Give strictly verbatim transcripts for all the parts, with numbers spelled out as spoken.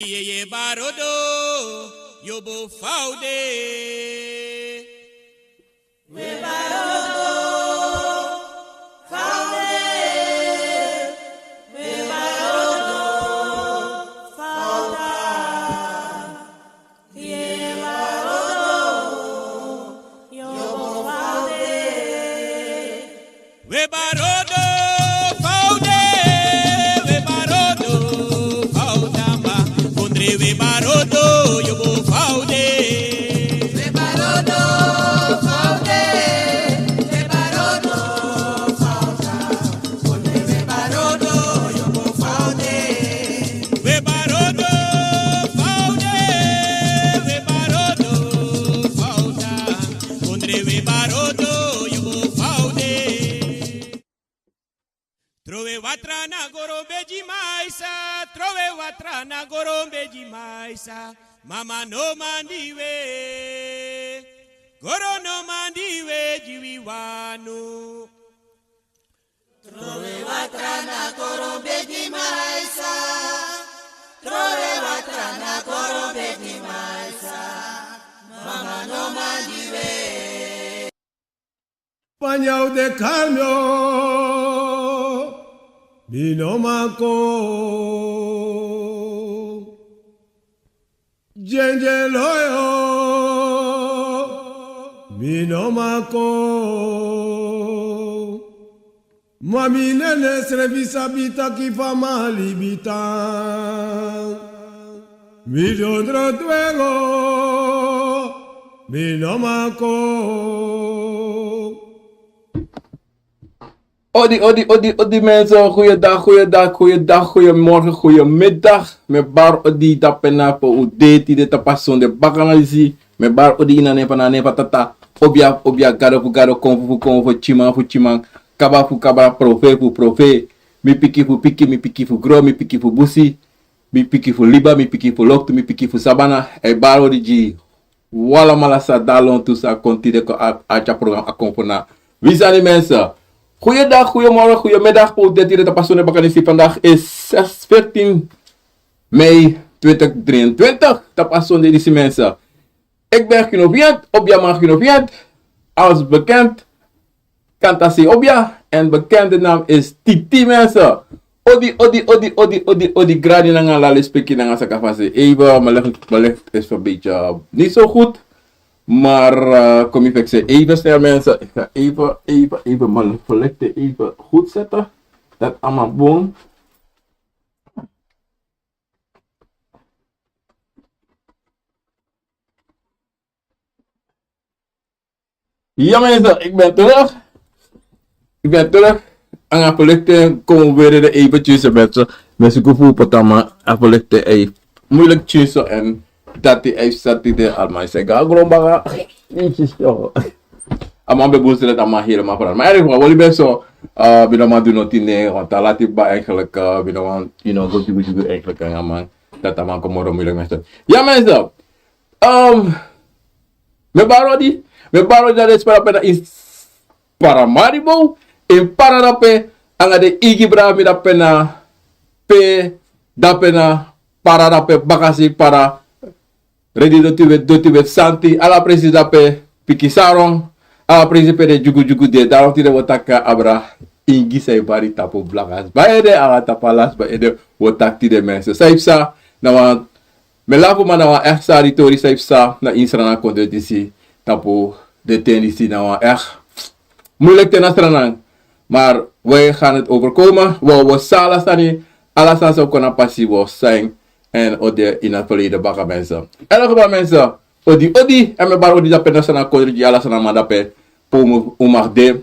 Yeye barodo, yobo faude. We barodo, faude. We barodo, fauda. Ye barodo, yobo faude. We barodo, faude, we barodo, faudamba. Kondre we barodo, yobo faude. We barodo, faude, we barodo, fauda. Kondre we barodo, yobo faude. We barodo, faude, we barodo, fauda. Kondre we barodo, yobo faude. Trowe watra na gorombe di maisa, trowe watra na gorombe di maisa. Mama no mandi we, goro no mandi we di wi wanu. Trowe watra na gorombe di maisa, trowe watra na gorombe di maisa. Mama no mandi we. Panya u de kalmio, mi no man kon. Djendje loyo, mi no man kon. Ma mi nene srefi sabi taki fa mi libi tan. Mi dondro dwengo, mi no man kon. Odi, odi, odi, odi mensen. Goeiedag, goeiedag, goeiedag, goeiemorgen, goeiemiddag. Mi e bari odi dape na pe un de tide tapu a sonde baka na disi. Mi e bari odi ini a nen fu Tata. Obia fu obia, gado fu gado, konfo fu konfo, tyiman fu tyiman, kaba fu kaba, profeti fu profeti. Mi pikin fu pikin, mi pikin fu gron, mi pikin fu busi, mi pikin fu liba, mi pikin fu loktu, mi pikin fu sabana. E bari odi gi un alamala san de na lontu, san kon tide kon a, a tyari program A Konfo Na Wi Sani, mensen. Goeiedag, goeiemorgen, goeiemiddag pe un de tide tapu a sonde baka na disi. Vandaag is zes, veertien mei twintig drieëntwintig, tapu a sonde disi, mensen. Ik ben Gino Viet, obia man Gino Viet. Als bekend, Kantasi obia, en bekende naam is Titi, mensen. Odi, odi, odi, odi, odi, odi, grani nanga ala lespeki nanga sakafasi. Even, mijn licht, mijn licht is een beetje, eh, niet zo goed. Maar, eh, kom ik fixen even snel, mensen. Ik ga even, even, even mijn licht even goed zetten. Dat allemaal boom. Ja, mensen, ik ben terug. Ik ben terug. Anga verlichting komen we weer de eventjes, mensen. Mensen, ik voel potama, a verlichting, ey, moeilijk tjinso en dat die ey zat die de alma is. Ik ga gewoon baga. Jezus, joh. A man ben boos dat a man helemaal veranderd. Maar in ieder geval, wat ik ben zo, eh, ben a man doen nog tien, want dat laat ik bij eigenlijk, eh, ben a man, you know, go to, go to eigenlijk, eh, a man, dat a man komt moeilijk, mensen. Ja, mensen. Ehm, mi e bari odi, mi e bari odi na den sma dape na ini Paramaribo, ini Para dape, anga den eigi brada fu mi dape na pe, dape na Para dape, bakasi Para, redi doti weti, doti weti santi, ala presi dape, Pikin Sarong, ala presi pe den dyugudyugu de, daarom tide wi o taki abra Ingi san e bari tapu blaka sma ede, ala tapu ala sma ede wi o taki tide, mensen. San yu psa, na wan Mi e lafu, ma na wan echt sari tori san e psa na ini Sranan kondre disi. Tapu den ten disi na wan echt moeilijk ten na Sranan. Maar wij gaan het overkomen. Wi o, wi o sa ala sani, ala sani san o kon na pasi wi o sa en. En o de ini a verleden baka, mensen. In elk geval, mensen, odi, odi, en mi e bari odi dape na Sranan kondre gi ala Sranan man dape pe un mag de.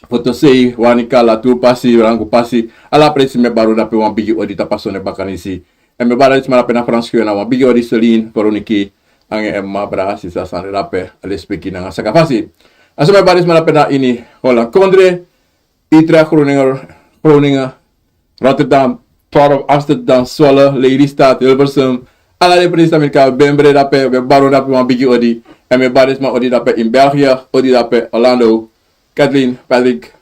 Fotosei, Wanica, Latur pasi, Rangu pasi, ala presi mi e bari un dape wan bigi odi tapu a sonde baka na disi. En mi e bari den sma dape na Frankrijk na wan bigi odi, Celine, Veronique, anga en mama, brada, sisa, Sandra dape, a lespeki nanga sakafasi. A so mi e bari den sma dape na ini Holland kondre, Utrecht, Groningen, Groningen, Rotterdam, Torp, Amsterdam, Zwolle, Lelystad, Hilversum, ala den presi san mi kan ben brada dape, mi e bari un dape wan bigi odi. En mi e bari den sma odi dape in België, odi dape Orlando, Kathleen, Patrick,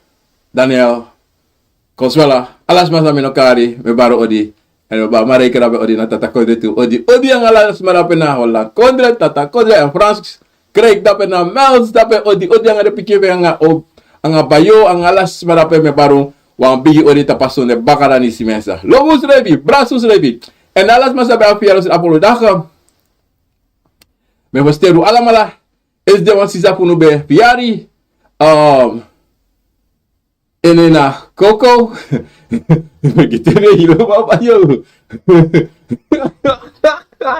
Daniel, Consuela, ala sma san mi no kari, mi e bari odi. En mi ben abi a rekening drape odi na Tata Kondre tu. Odi, odi anga ala sma drape na Holland Kondre, Tata Kondre, en Frans. Krijg drape na Mels drape, odi, odi anga den pikin fu en anga o, anga Bayo, anga ala sma drape mi e bari wan bigi odi tapu a sonde baka dan disi, mensen. Lobi unsrefi, brasi unsrefi. En ala sma san ben abi verjaardag afgelopen dagen. Mi e feliciteri un alamala. Esde wan sisa fu unu ben verjaardag. Ehm, En na Coco. Vergeten we hier, mama, yo.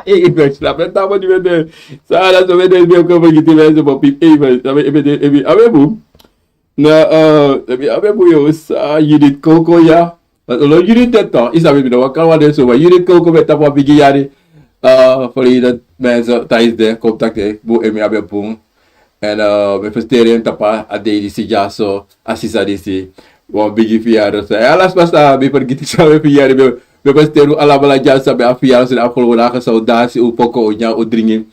Hey, ik ben slaap en tafel die met de. Sarah, zo met de, ik ben ook vergeten, mensen, maar piep even. Sabi, even, even, even, even. Na, eh, even, even, yo, sa, Judith Coco, ya. Want olo Judith de toch, is abi mi no waka wan den so, maar Judith Coco met tapu a bigi yari. Eh, verleden mensen, tijdens de contact, eh, bu emi abi bun. En, eh, mi feliciteri en tapu a dei disi dyaso, a sisa disi, wan bigi verjaardag. So, ya, ala sma san mi fergiti san mi verjaardag, mi, mi feliciteri un alamala dyaso san ben abi verjaardag, so den afgelopen dagen san un dansi, un poko, un nyan, un dringi.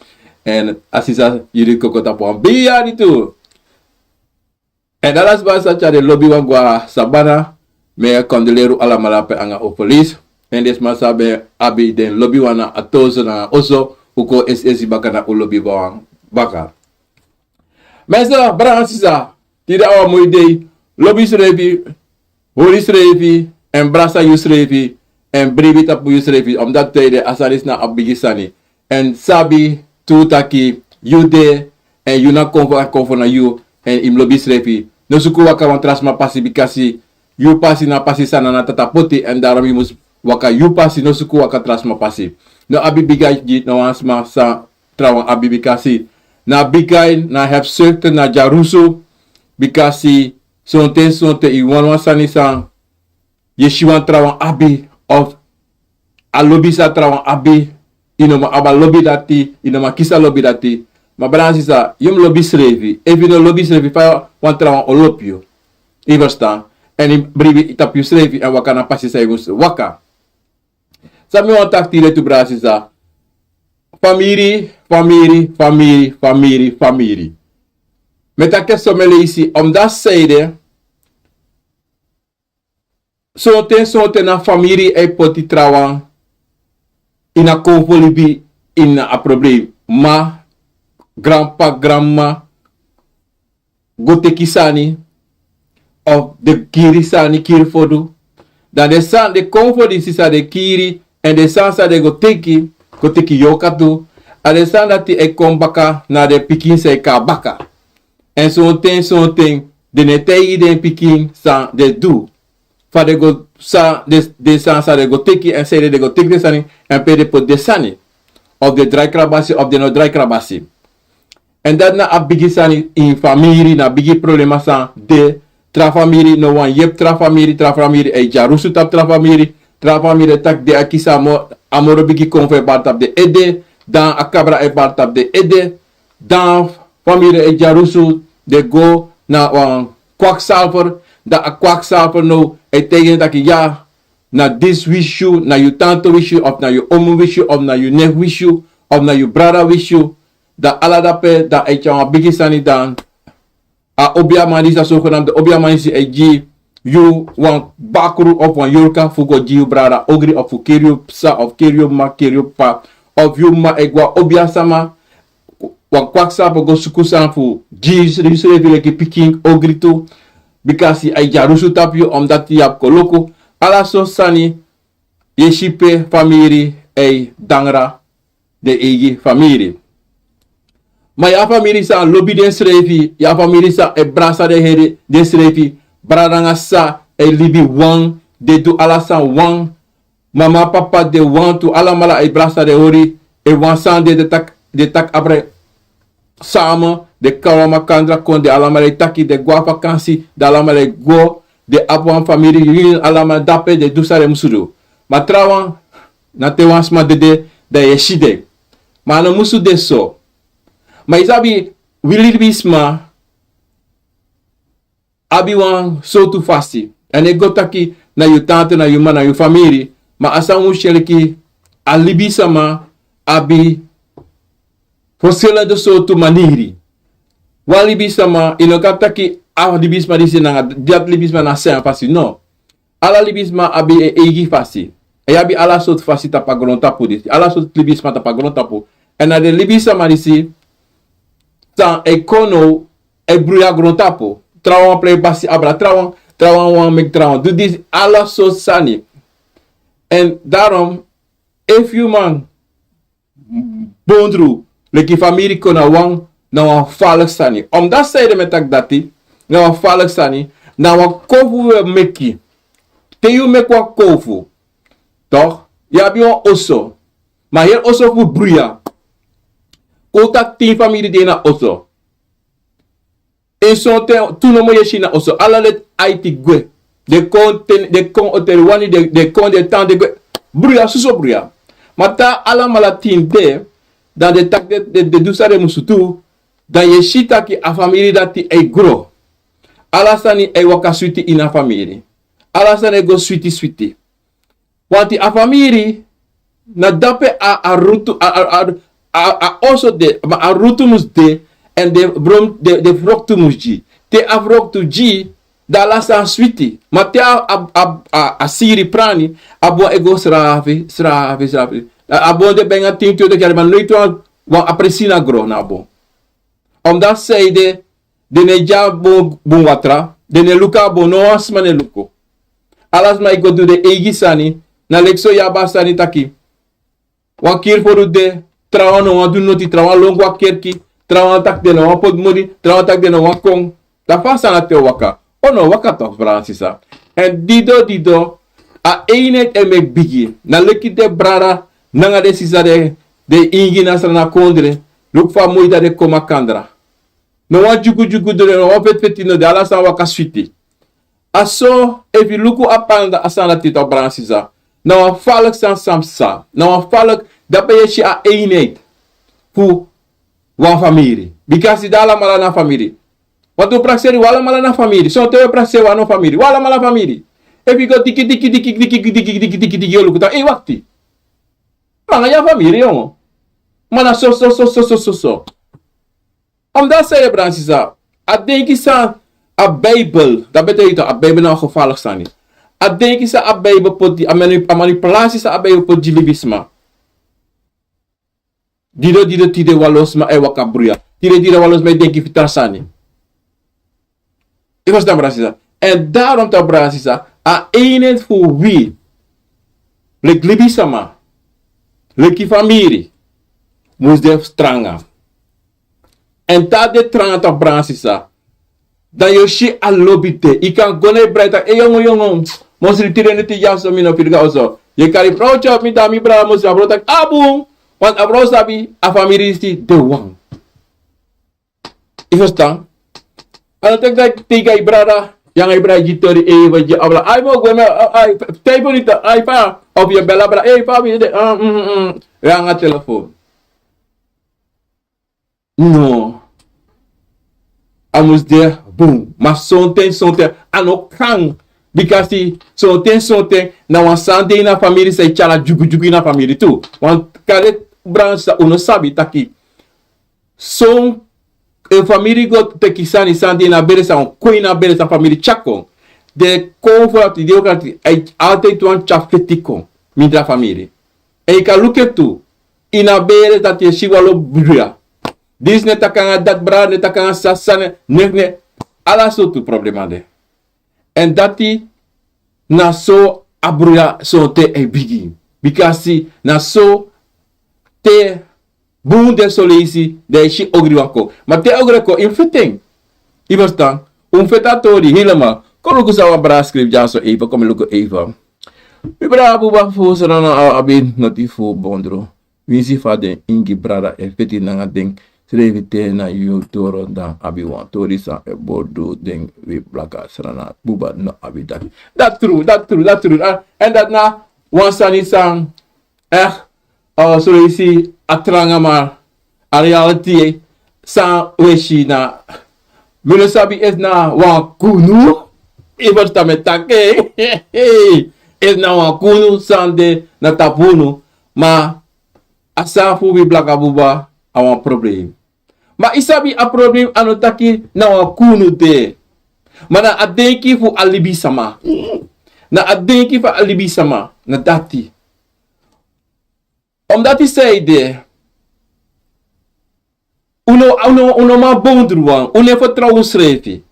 En a sisa Judith Coco tapu wan bigi yari tu. En ala sma san tyari den lobiwan go na Sabana, mi e kondoleri un alamala pe anga un verlies. En den sma san ben abi den lobiwan na a toso na oso, un kon esi esi baka na un lobiwan baka. Mensen, brada nanga sisa, tide na wan moi dei, lobi yusrefi, hori yusrefi, en brasa yusrefi, en bribi tapu yusrefi, omdat tide a sani disi na a bigi sani. En sabi tu taki yu de, en yu na konfo, a konfo na yu, en yu mus lobi yusrefi. No suku waka wan tra sma pasi, bikasi yu pasi na pasi san Nana Tata poti, en daarom yu mus waka yu pasi, no suku waka tra sma pasi. No abi bigi eye gi no wan sma san trawan abi, bikasi na bigi eye, na hebzucht, na dyarusu, bikasi sonten sonten yu wani wan sani san yu e si wan trawan abi, of a lobi san trawan abi, yu no man abi a lobi dati, yu no man kisi a lobi dati. Ma brada nanga sisa, yu mus lobi yusrefi. Efu yu no lobi yusrefi, fa wan trawan o lobi yu? Yu ferstan? En yu mus bribi tapu yusrefi, en waka na pasi san yu mus waka. San mi wani taki tide tu, brada nanga sisa. Famiri, famiri, famiri, famiri, famiri. Mi e taki en someni leisi, omdat san ede, sonten sonten na famiri e poti trawan ini a konfo libi, ini a problem. Ma, granpa, granmama go teki sani, of den kiri sani, kiri fodu. Dan den sani, den konfo disi san den kiri, en den sani san den go teki, go teki yorka tu. A den sani dati e kon baka na den pikin san e kon baka. En sonten sonten den no e taigi den pikin san den du. Fa den go, san den, den sani san den go teki, en san ede den go teki den sani, en pe den poti den sani. Of den drai krabasi, of den no drai krabasi. En dati na a bigi sani ini famiri, na bigi problema san de. Tra famiri no wani yepi tra famiri, tra famiri e dyarusu tapu tra famiri, tra famiri e taki den e kisi a mo-, a moro bigi konfo e bari tapu den ede, dan a kabra e bari tapu den ede, dan famiri e dyarusu, den go na wan kwakzalver, dan a kwakzalver now e taigi den taki ya, na disi wisi yu, na yu tante wisi yu, of na yu omu wisi yu, of na yu neef wisi yu, of na yu brada wisi yu. Dan ala dape, dan e tyari wan bigi sani, dan a obiaman disi, a zogenaamde obiaman disi, e gi yu wan bakru of wan yorka fu go gi yu brada ogri, of fu kiri yu psa, of kiri yu mama, kiri yu p'pa, of yu mama e gwe na obia sama, wan kwakzalver go suku sani fu gi yusrefi leki pikin ogri tu, bikasi a e dyarusu tapu yu, omdat yu abi koloku. Ala sortu sani yu e si pe famiri e dangra den eigi famiri. Ma yu abi famiri san lobi densrefi, yu abi famiri san e brasa den heri densrefi, brada nanga sisa e libi wan, den du ala sani wan, mama, papa de wan tu, alamala e brasa den hori, e wan sani de, den taki, den taki abra samen, den kon na makandra kon, den alamala e taki, den gwe na vakansi, den alamala e gwe, den abi wan famiri reunion, alamala dape, den du san den musu du. Ma trawan, na te wan sma dede, dan yu e si den. Ma a no musu de so. Ma yu sabi, wi libisma abi wan sortu fasi. A no e go taki na yu tante, na yu mama, na yu famiri. Ma a san un si en leki, a libisma abi verschillende sortu maniri. Wan libisma, yu no kan taki a libisma disi nanga dati libisma na a srefi fasi, no. Ala libisma abi en eigi fasi. A yu abi ala sortu fasi tapu a grontapu disi, ala sortu libisma tapu a grontapu. Èn na den libisma disi san e kon now e bruya grontapu. Trawan plei basi abra trawan, trawan wan meki trawan du disi, ala sortu sani. Èn darom, efu yu man bondru leki famiri kon na wan, na wan faliki sani. Omdati san ede mi e taki dati, na wan faliki sani, na wan kofu wi e meki. Te yu meki wan kofu, tok, yu abi wan oso, ma heri oso fu bruya. Kon un taki tin famiri de ini a oso. Ini sonten tu nomo yu e si na oso, ala leti aiti gwe. Den kon, den kon oteri wani, den kon, den tan, den gwe. Bruya, soso bruya. Ma te alamala tin de, dan den taki den, den, den du san den musu du, dan yu e si taki a famiri dati e gro. Ala sani e waka switi ini a famiri. Ala sani e go switi switi. Wanti a famiri, na dape a, a rutu, a, a, a, a, a oso de, ma a rutu mus de, èn den bron, den, den froktu mus gi. Te a froktu gi, dan ala sani switi. Ma te a, a, a, a, a siri prani, a bon e go srafi, srafi, srafi. A, a bon de benga tin, twenti yari, ma noiti wan, wan apelsina gro na a bon. Omdati san ede, den no e gi a bon, bun watra, den no e luku a bon, no wan sma no e luku. Ala sma e go du den eigi sani, na leki so yu abi a sani taki. Wan kiri foru de, trawan no wani du noti, trawan lon go a kerki, trawan taki den no wani poti moni, trawan taki den no wani kon. Dan fa a sani dati o waka? O no waka tok, brada sisa. Èn dido, dido, a eenheid e meki bigi. Na leki den brada nanga den sisa de, den ingi na Sranan kondre, luku fa moi dati den kon makandra. No wan dyugudyugu no de, no wan fetfeti no de, ala sani waka switi. A so, efu yu luku a panda, a sani dati tok, brada sisa, na wan faliki sani san psa, na wan faliki, dape yu e si a eenheid fu wan famiri. Bika a si dati alamala na famiri. Wantu prakseri, wi alamala na famiri. Sonten wi e prakseri, wi a no famiri. Wi alamala famiri. Efu yu go diki, diki, diki, yu o luku taki, ei, wakti. Ma nanga yu a famiri, yongo. Ma na so, so, so. Omdati san ede, brada sisa, a denki san a Bijbel, dati ben taigi yu taki a Bijbel na wan gevaarlijk sani. A denki san a Bijbel poti, a mani-, a manipulasi san a Bijbel poti gi libisma. Dido, dido, tide wan lo sma e waka bruya. Tide, tide wan lo sma e denki fu tra sani. Yu ferstan, brada sisa. Èn daarom tok, brada sisa, a eenheid fu wi, leki libisma, leki famiri, mus de tranga. Èn te a de tranga tok, brada sisa, dan yu o si a lobi de. Yu kan go na yu brada taki, ei, yongo, yongo, mosri tide neti dyaso, mi no firi go na oso. Yu e kari frow tyari mi, dan mi brada mosri, a frow taki, a bun. Want a frow sabi a famiri disi de wan. Yu ferstan? A no teki taki, teki a yu brada, yu nanga yu brada gi tori, ei, fu gi abra. Ai, mi o gwe, mi, ai, teipu niti, ai, fa, of yu e bel a brada, ei, fa mi de, ah, mm, mm, mm. Yu nanga telefon. No. A mus de bun. Ma sonten, sonten, a no kan. Bika si, sonten, sonten, na wan sani de ini a famiri san e tyari dyugudyugu ini a famiri tu. Want kande, brada sisa, un no sabi taki son, e famiri go teki sani, sani de ini a bere, san o kon ini a bere, san famiri tyari kon. Den kon fu a tide, o kan taki, a e, altijd wan tyari feti kon mindra famiri. Èn yu kan luku en tu, ini a bere dati yu e si wan lo bruya. Disi no e taki nanga dati, brada no e taki nanga sisa, ne, ne, ala sortu problema de. Èn dati na so a bruya sonten e bigin. Bika si, na so te bun de son leisi, dan yu e si ogri wani kon. Ma te ogri e kon, yu mus feti en. Yu ferstan? Un mus feti a tori helemaal. Kon luku san wan brada skrifi dyaso, even, kon mi luku even. Mi brada Buba fu Sranan a abi noti fu bondru. Winsi fa den ingi brada e feti nanga densrefi te na yu doro, dan abi wan tori san e bori den wi blaka Sranan. Buba no abi dati. Dati tru, dati tru, dati tru. Ah, èn dati na wan sani san, eh, eh, son leisi a tranga, ma a reality, eh, san wi e si na, mi no sabi efu na wan kunu, yu ferstan mi e taki, eh, efu na wan kunu san de na tapu unu, ma a sani fu wi blaka buba a wan problem. Ma yu sabi a problem a no taki na wan kunu de. Ma na a denki fu a libisma. Na a denki fu a libisma, na dati. Omdati san ede, un no, un no, un no man bondru wan, un no e fertrow unsrefi.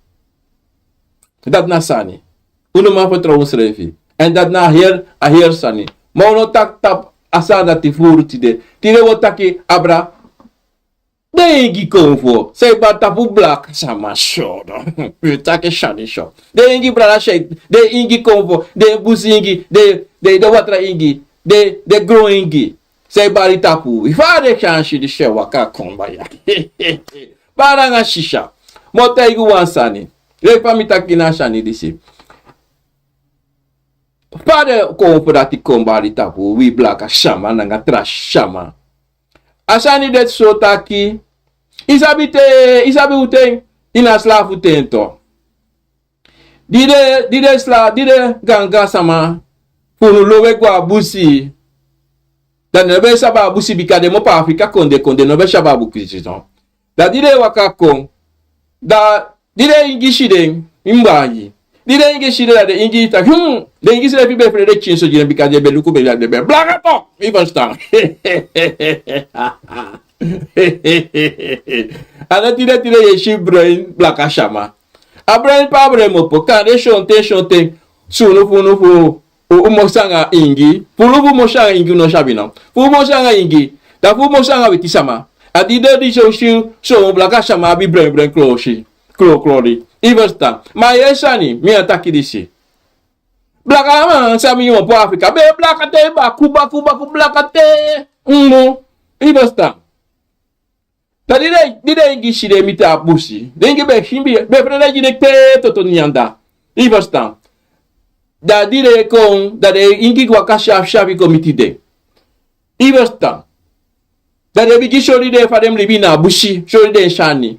Dati na sani. Un no man fertrow unsrefi. Èn dati na a heri, a heri sani. Ma un no taki tapu a sani dati furu tide. Tide un o taki abra den ingi konfo. San e bari tapu blaka sama so. Un taki sani so. Den ingi brada sei, den ingi konfo, den busi ingi, den, den, den watra ingi, den, den gron ingi. San e bari tapu wi. Fa den sani disi e waka kon baya. Brada nanga sisa, mi o taigi un wan sani. Leki fa mi taki na a sani disi. Fa den konfo dati kon bari tapu wi blaka sama nanga tra sama. A sani de so taki, i sabi te, i sabi un ten, ini a slafu ten tu. Di den, di den sla, di den ganga sama fu unu lowe go a busi. Dan den no ben sabi a busi bika den mu opo Afrika kondee kon, den no ben sabi a busi tu. Dan di den waka kon, dan di den ingi si den, mi bangi. Di den ingi si den, dan den ingi taki, hmm, den ingi si den fu ben frede kinso gi den bika den ben luku ben, den ben blaka tu. I ferstan? A no tide tide yu e si broin blaka sama. A broin pe a broin mu opo, kande sonten, sonten, sunu fu unu fu un, un mosi anga ingi. Fu unu fu mosi anga ingi un no sabi no. Fu un mosi anga ingi, dan fu un mosi anga weti sama. A di den disi o si son blaka sama abi broin broin klosi, klo, klori. I ferstan? Ma yu e sani, mi e taki disi. Blakaman san mi opo Afrika, ben blaka te, baku, baku, baku, blaka te. Unu. I ferstan? Dan di den, di den ingi si den miti a busi, den ingi ben si, ben frede gi den te toto nyan da. I ferstan? Dan di den kon, dan den ingi waka syafu syafu kon miti den. I ferstan? Dan den bigin sori den fa den mu libi na a busi, sori den sani.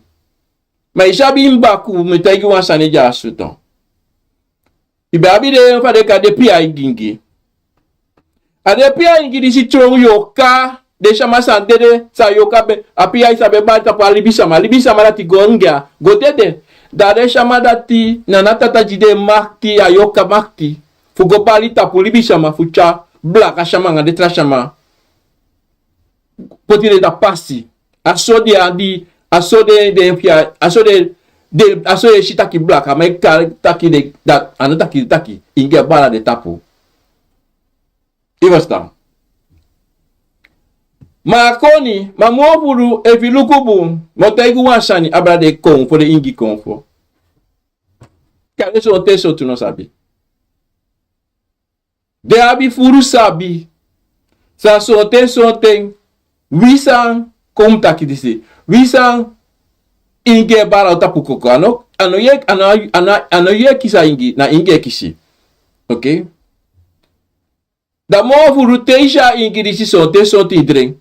Ma i sabi, mi baku, mi taigi wan sani dyaso tu. I ben abi den fa den e kari den pia ingi. A den pia ingi disi tron yoka, den sama san dede, san yoka ben, a pia san ben bari tapu a libisama, libisama dati go anga, go dede. Dan den sama dati, na a tata gi den makti, a yoka makti, fu go bari tapu libisama, fu tyari blaka sama anga den tra sama. Poti den tapu pasi. A so den andi, a so den, den fia, a so den, den, a so yu e si taki blakaman e kari taki den, dati, a no taki den taki, ingi e bari den tapu. I ferstan? Ma a koni, ma moo furu, efu i luku bun, mi o taigi un wan sani, abra den konfo, den ingi konfo. Kande sonten sonten un no sabi. Den abi furu sabi. San sonten sonten, wi san kon taki disi. Wi san ingi e bari tapu koko. A no, a no yu e, a no, a no, a no yu e kisi a ingi, na ingi e kisi. Oké? Dan moo furu te i si a ingi disi sonten sonten i dren.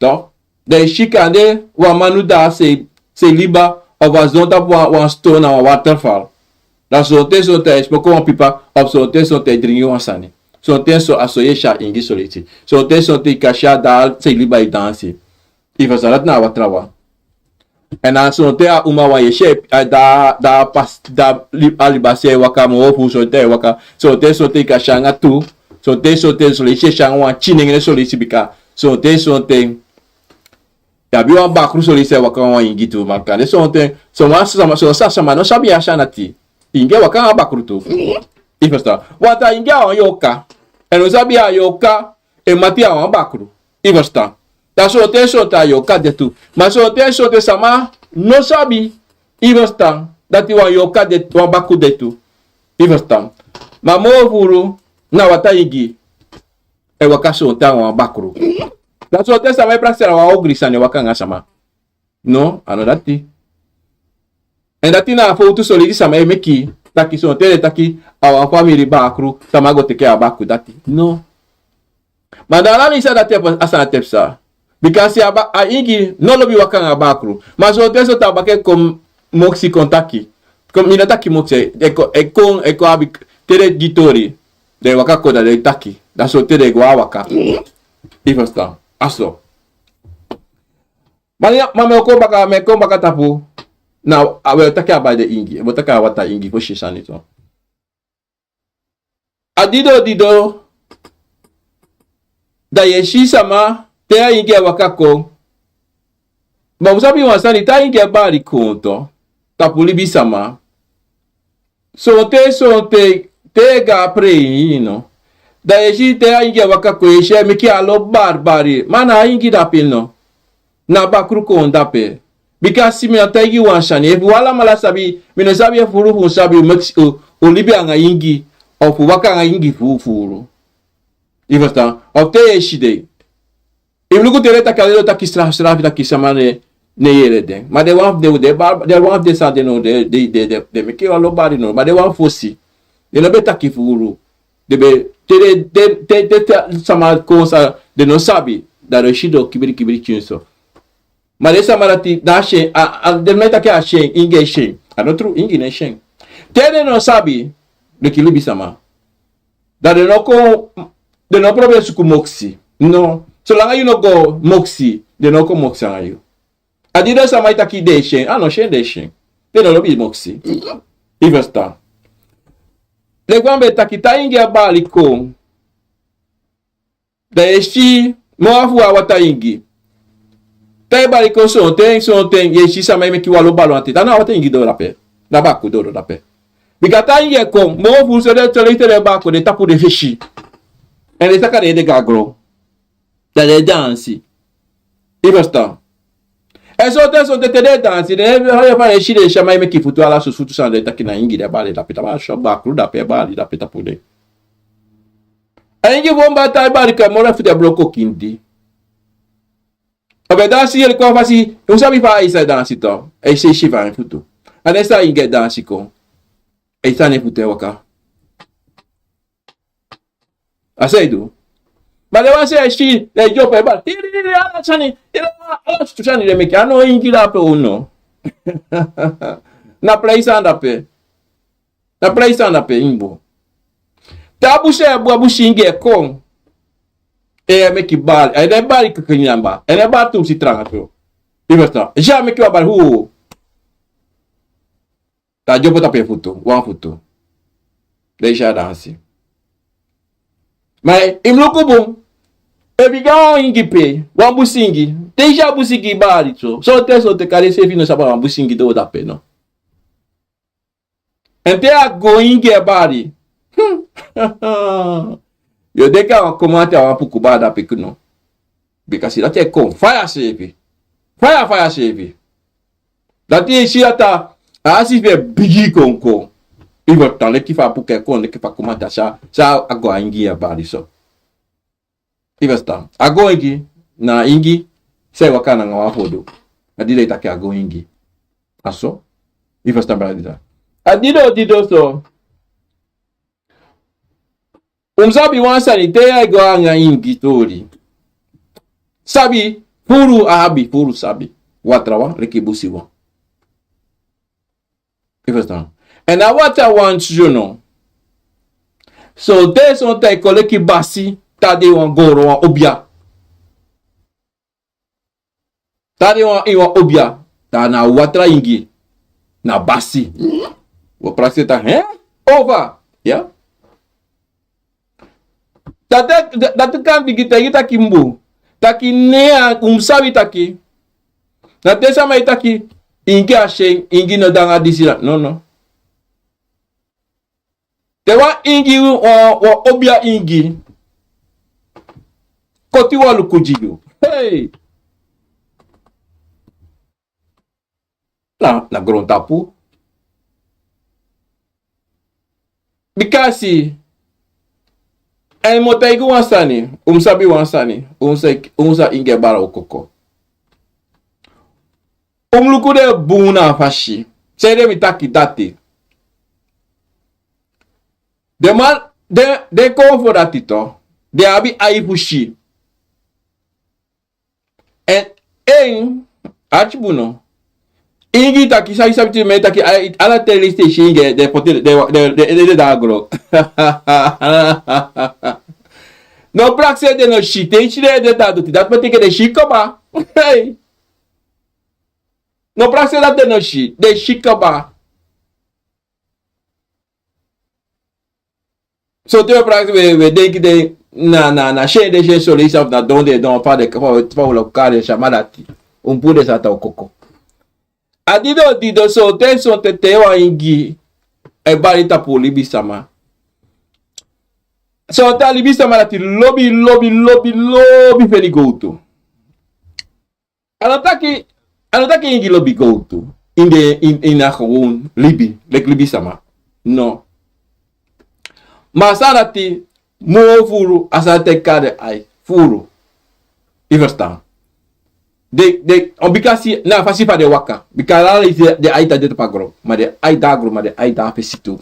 Toch? Dan i si kande wan manu de a sei, sei liba, of a sidon tapu wan, wan ston na wan waterval. Dan sonten sonten i smoko wan pipa, of sonten sonten i dringi wan sani. Sonten so a so yu e si a ingi so leisi. Sonten sonten i kan si a de a sei liba e dansi. I ferstan, dati na a watrawan. Èn a sonten a uma wan yu e si a, da, da pas, da li-, a liba sei waka moo furu sonten e waka. Sonten sonten i kan si anga tu. Sonten sonten so leisi e si anga wan kinengre so leisi bika. Sonten sonten i abi wan bakru so leisi e waka anga wan ingi tu. Ma kande sonten, son wan sama, son sama no sabi a sani dati. Ingi e waka anga bakru tu. I ferstan? Want a ingi a wan yoka. Èn un sabi a yoka e mati a wan bakru. I ferstan? Dan sonten sonten a yoka de tu. Ma sonten sonten sama no sabi. I ferstan? Dati wan yoka de, wan bakru de tu. I ferstan? Ma moo furu na watra ingi e waka sonten anga wan bakru. Dan sonten sama e prakseri a wan ogri sani e waka anga sama. No, a no dati. Èn dati na a fowtu so leisi sama e meki, taki sonten den taki a wan famiri bakru, sama go teki a bakru dati. No. Ma dan ala leisi a dati e pasa, a sani dati e pasa. Bika a si a ba-, a ingi no lobi waka anga bakru. Ma sonten sonten a bakru e kon moksi kon taki. Kon, mi no taki moksi, e kon, e kon, e kon abi te den gi tori. Den e waka kon dan den e taki. Dan sonten den e go a waka. I ferstan? A so. Ma, ma mi o kon baka, mi o kon baka tapu. Na, a, wi o taki abra den ingi, wi o taki a watra ingi fosi sani tu. A dido dido, dan yu e si sama, te a ingi e waka kon. Ma un sabi wan sani, te a ingi e bari kon tu tapu libisama, sonten sonten, te a go a prei, no, dan yu e si te a ingi e waka kon, yu e si a e meki a lo bari bari, ma na a ingi dape, no. Na bakru kon dape. Bika si mi e taigi wan sani, efu un alamala sabi, mi no sabi efu furu fu un sabi, un meki, un, un libi anga ingi, of un waka anga ingi fufuru. Yu e ferstan? Of te yu e si den, yu mus luku te den e taki, a den e taki srafi srafi, taki sama no e yere den. Ma den wan fu den, den ba-, den wan fu den san den no, den, den, den, den, den meki wan lo bari, no. Ma den wan fosi, den no ben taki furu. Den ben, te den, te, te, te, te sama kon san den no sabi, dan den o sidon kibiri kibiri pikinso. Ma den sama dati, dan a syen, a, a, den man e taki a syen, ingi e syen. A no tru, ingi no e syen. Te den no sabi, leki libisama, dan den no kon, den no proberi suku moksi. No. Solanga yu no go moksi, den no kon moksi anga yu. A di den sama e taki den e syen, a no syen den e syen. Den no lobi moksi. Yu e ferstan? Leki wan ben taki, te a ingi e bari kon, dan yu e si, moro fu a watra ingi. Te a e bari kon sonten, sonten, yu e si sama e meki wan lo bari wan ten. Dan na a watra ingi doro dape. Na bakru doro dape. Bika te a ingi e kon, moro fu so den, so den, so den bari kon, den tapu den fesi. Èn den saka den ede go na gron. Dan den e dansi. Yu e ferstan? Èn sonten, sonten te den e dansi, den e, fa yu e si den sama e meki futu, ala sosi futu san den e taki na ingi den e bari dape, tapu a so bakru dape, bari dape tapu den. A ingi fu wan bari, te a e bari kon, moro fu den e broko kindi. A ben dansi yere kon a fasi, un sabi fa a e si a dansi tu. A e si, si fa en futu. A den san ingi e dansi kon, a e si a nen futu e waka. A san a e du. Ma den wan san e si, den e dyompo e bari. Tiri, tiri, ala sani, tiri, ala sutu sani den meki. A no ingi dape, o no. Na prei sani dape. Na prei sani dape, inbo. Te a busi, a busi ingi e kon, e meki bari, a e bari kaka nyanba, a e bari tumsi tranga so. Yu e ferstan? Yu e si a meki wan bari, hu. Dan a dyompo tapu en futu, wan futu. Dan yu e si a dansi. Ma yu mus luku bun. Efu yu go a wan ingi pe, wan busi ingi, te yu si a busi ingi bari so, sonten, sonten kande yu seefi no sabi a wan busi ingi doro dape, no. Èn te a go ingi e bari, yu o denki a wan komanti, a wan puku bari dape, no. Bika si dati e kon faya seefi. Faya, faya seefi. Dati yu e si dati a, a si fu en bigi kon kon. Yu e ferstan? Leki fa a puku e kon, leki fa a komanti, a sa, sa a go a ingi e bari so. Yu e ferstan? A go ingi, na ingi san e waka nanga wan fodu. A di den e taki a go ingi. A so. Yu e ferstan, brada? A di den o, di den o so. Un mus sabi wan sani, te yu e go anga ingi tori. Sabi, furu a abi, furu sabi. Watra wan, leki busi wan. Yu e ferstan? Èn a watra wan tu, yu no. Sonten, sonten a e kon leki basi, te a de wan goro, wan obia. Te a de wan, ini wan obia, dan na watra ingi, na basi. Wi o prakseri taki, hè? Ova, ya. Dati, dati kan bigin taigi taki mbu. Taki ne a, un mus sabi taki. Na te sama e taki, ingi a syen, ingi no de anga disi, no, no. Te wan ingi, wan, wan obia ingi koti wan luku gi yu. Hey! Na, na grontapu. Bika si, èn mi o taigi wan sani, un mus sabi wan sani, un sa, un sa ingi e bari okoko. Un mus luku den bun na a fasi. San ede mi taki dati? Den man, den, den kon fu dati tu, den abi ai fu si. Èn, èn, arki bun no. Ingi taki, san yu sabi tu, mi e taki, ai, ala ten leisi te yu si ingi, den poti, den, den, den, den, den de na gron. No prakseri den no si, te yu si den de na doti, dati betekent den si kaba. Hey! No prakseri dati den no si, den si kaba. So te wi e prakseri, wi e, wi e denki den, na, na, na syen den syen soleisi, na don den e don, fa den, fa, fa un lo kari den sama dati. Un puru den sani tapu koko. A didon, didon, sonten, sonten te wan ingi e bari tapu libisama. Sonten a libisama dati lobi, lobi, lobi, lobi feni gowtu. A no taki, a no taki ingi lobi gowtu. In de, in, in a gewoon libi, leki libisama. No. Ma a sani dati moo furu, a sani dati e kari den ai furu. I ferstan? Den, den, on bikasi na a fasi fa den waka. Bika ala leisi den ai tan de tapu a gron. Ma den ai de a gron, ma den ai de a fesi tu.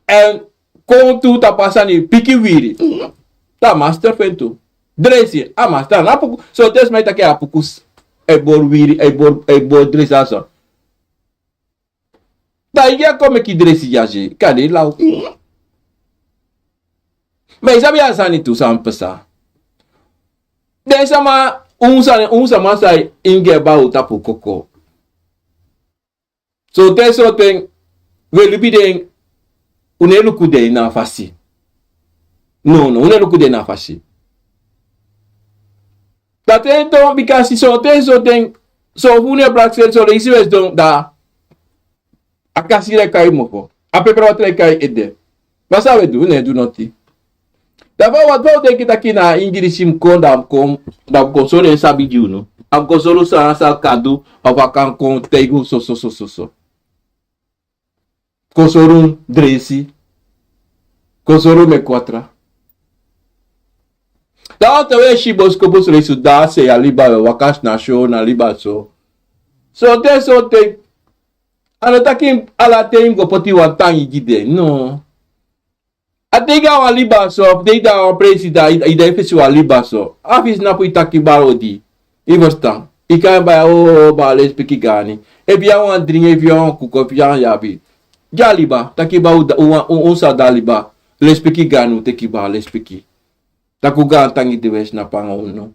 Èn kon tu tapu a sani, piki wiri. Dan a master fu en tu. Dresi, a master, na puku. Sonten sma e taki a puku, e bori wiri, e bori, e bori dresi a so. Dan ingi e kon meki dresi dyaso, kande i law. Ma i sabi a sani tu san pasa. Den sama, un sani, un sama san ingi e bari un tapu koko. Sonten, sonten, we libi den, un no e luku den na a fasi. No, no, un no e luku den na a fasi. Dati e don, bikasi sonten, sonten, son fu unu e prakseri, son leisi we sidon, dan a kasi e kai mofo. A pepra watra e kai ede. Ma san we du, un no e du noti. Dan fa, fa un denki taki na a ingi disi mu kon, dan a mu kon, dan a mu kon sori en sabi gi unu. A mu kon sori san, san a kan du, of a kan kon taigi un so, so, so, so, so. Kon sori un dresi. Kon sori un meki watra. Dan te we si boskopu, son leisi dan a sei a liba, we waka na syo na liba so. Sonten, sonten. A no taki ala ten i mu go poti wan tangi gi den, no. A te i go a wan liba so, of te i de a wan presi, dan i, i de a fesi wan liba so. A fesi na fu i taki bari odi. I ferstan? I kan bari, o, o, bari lespeki gi en. Efu i abi wan dringi, efu i abi wan kuku, efu i abi wan yabi. Gi a liba, taki bari un, un, un sa de a liba. Lespeki gi en, un teki bari lespeki. Taki un gaantangi de we snapu anga unu.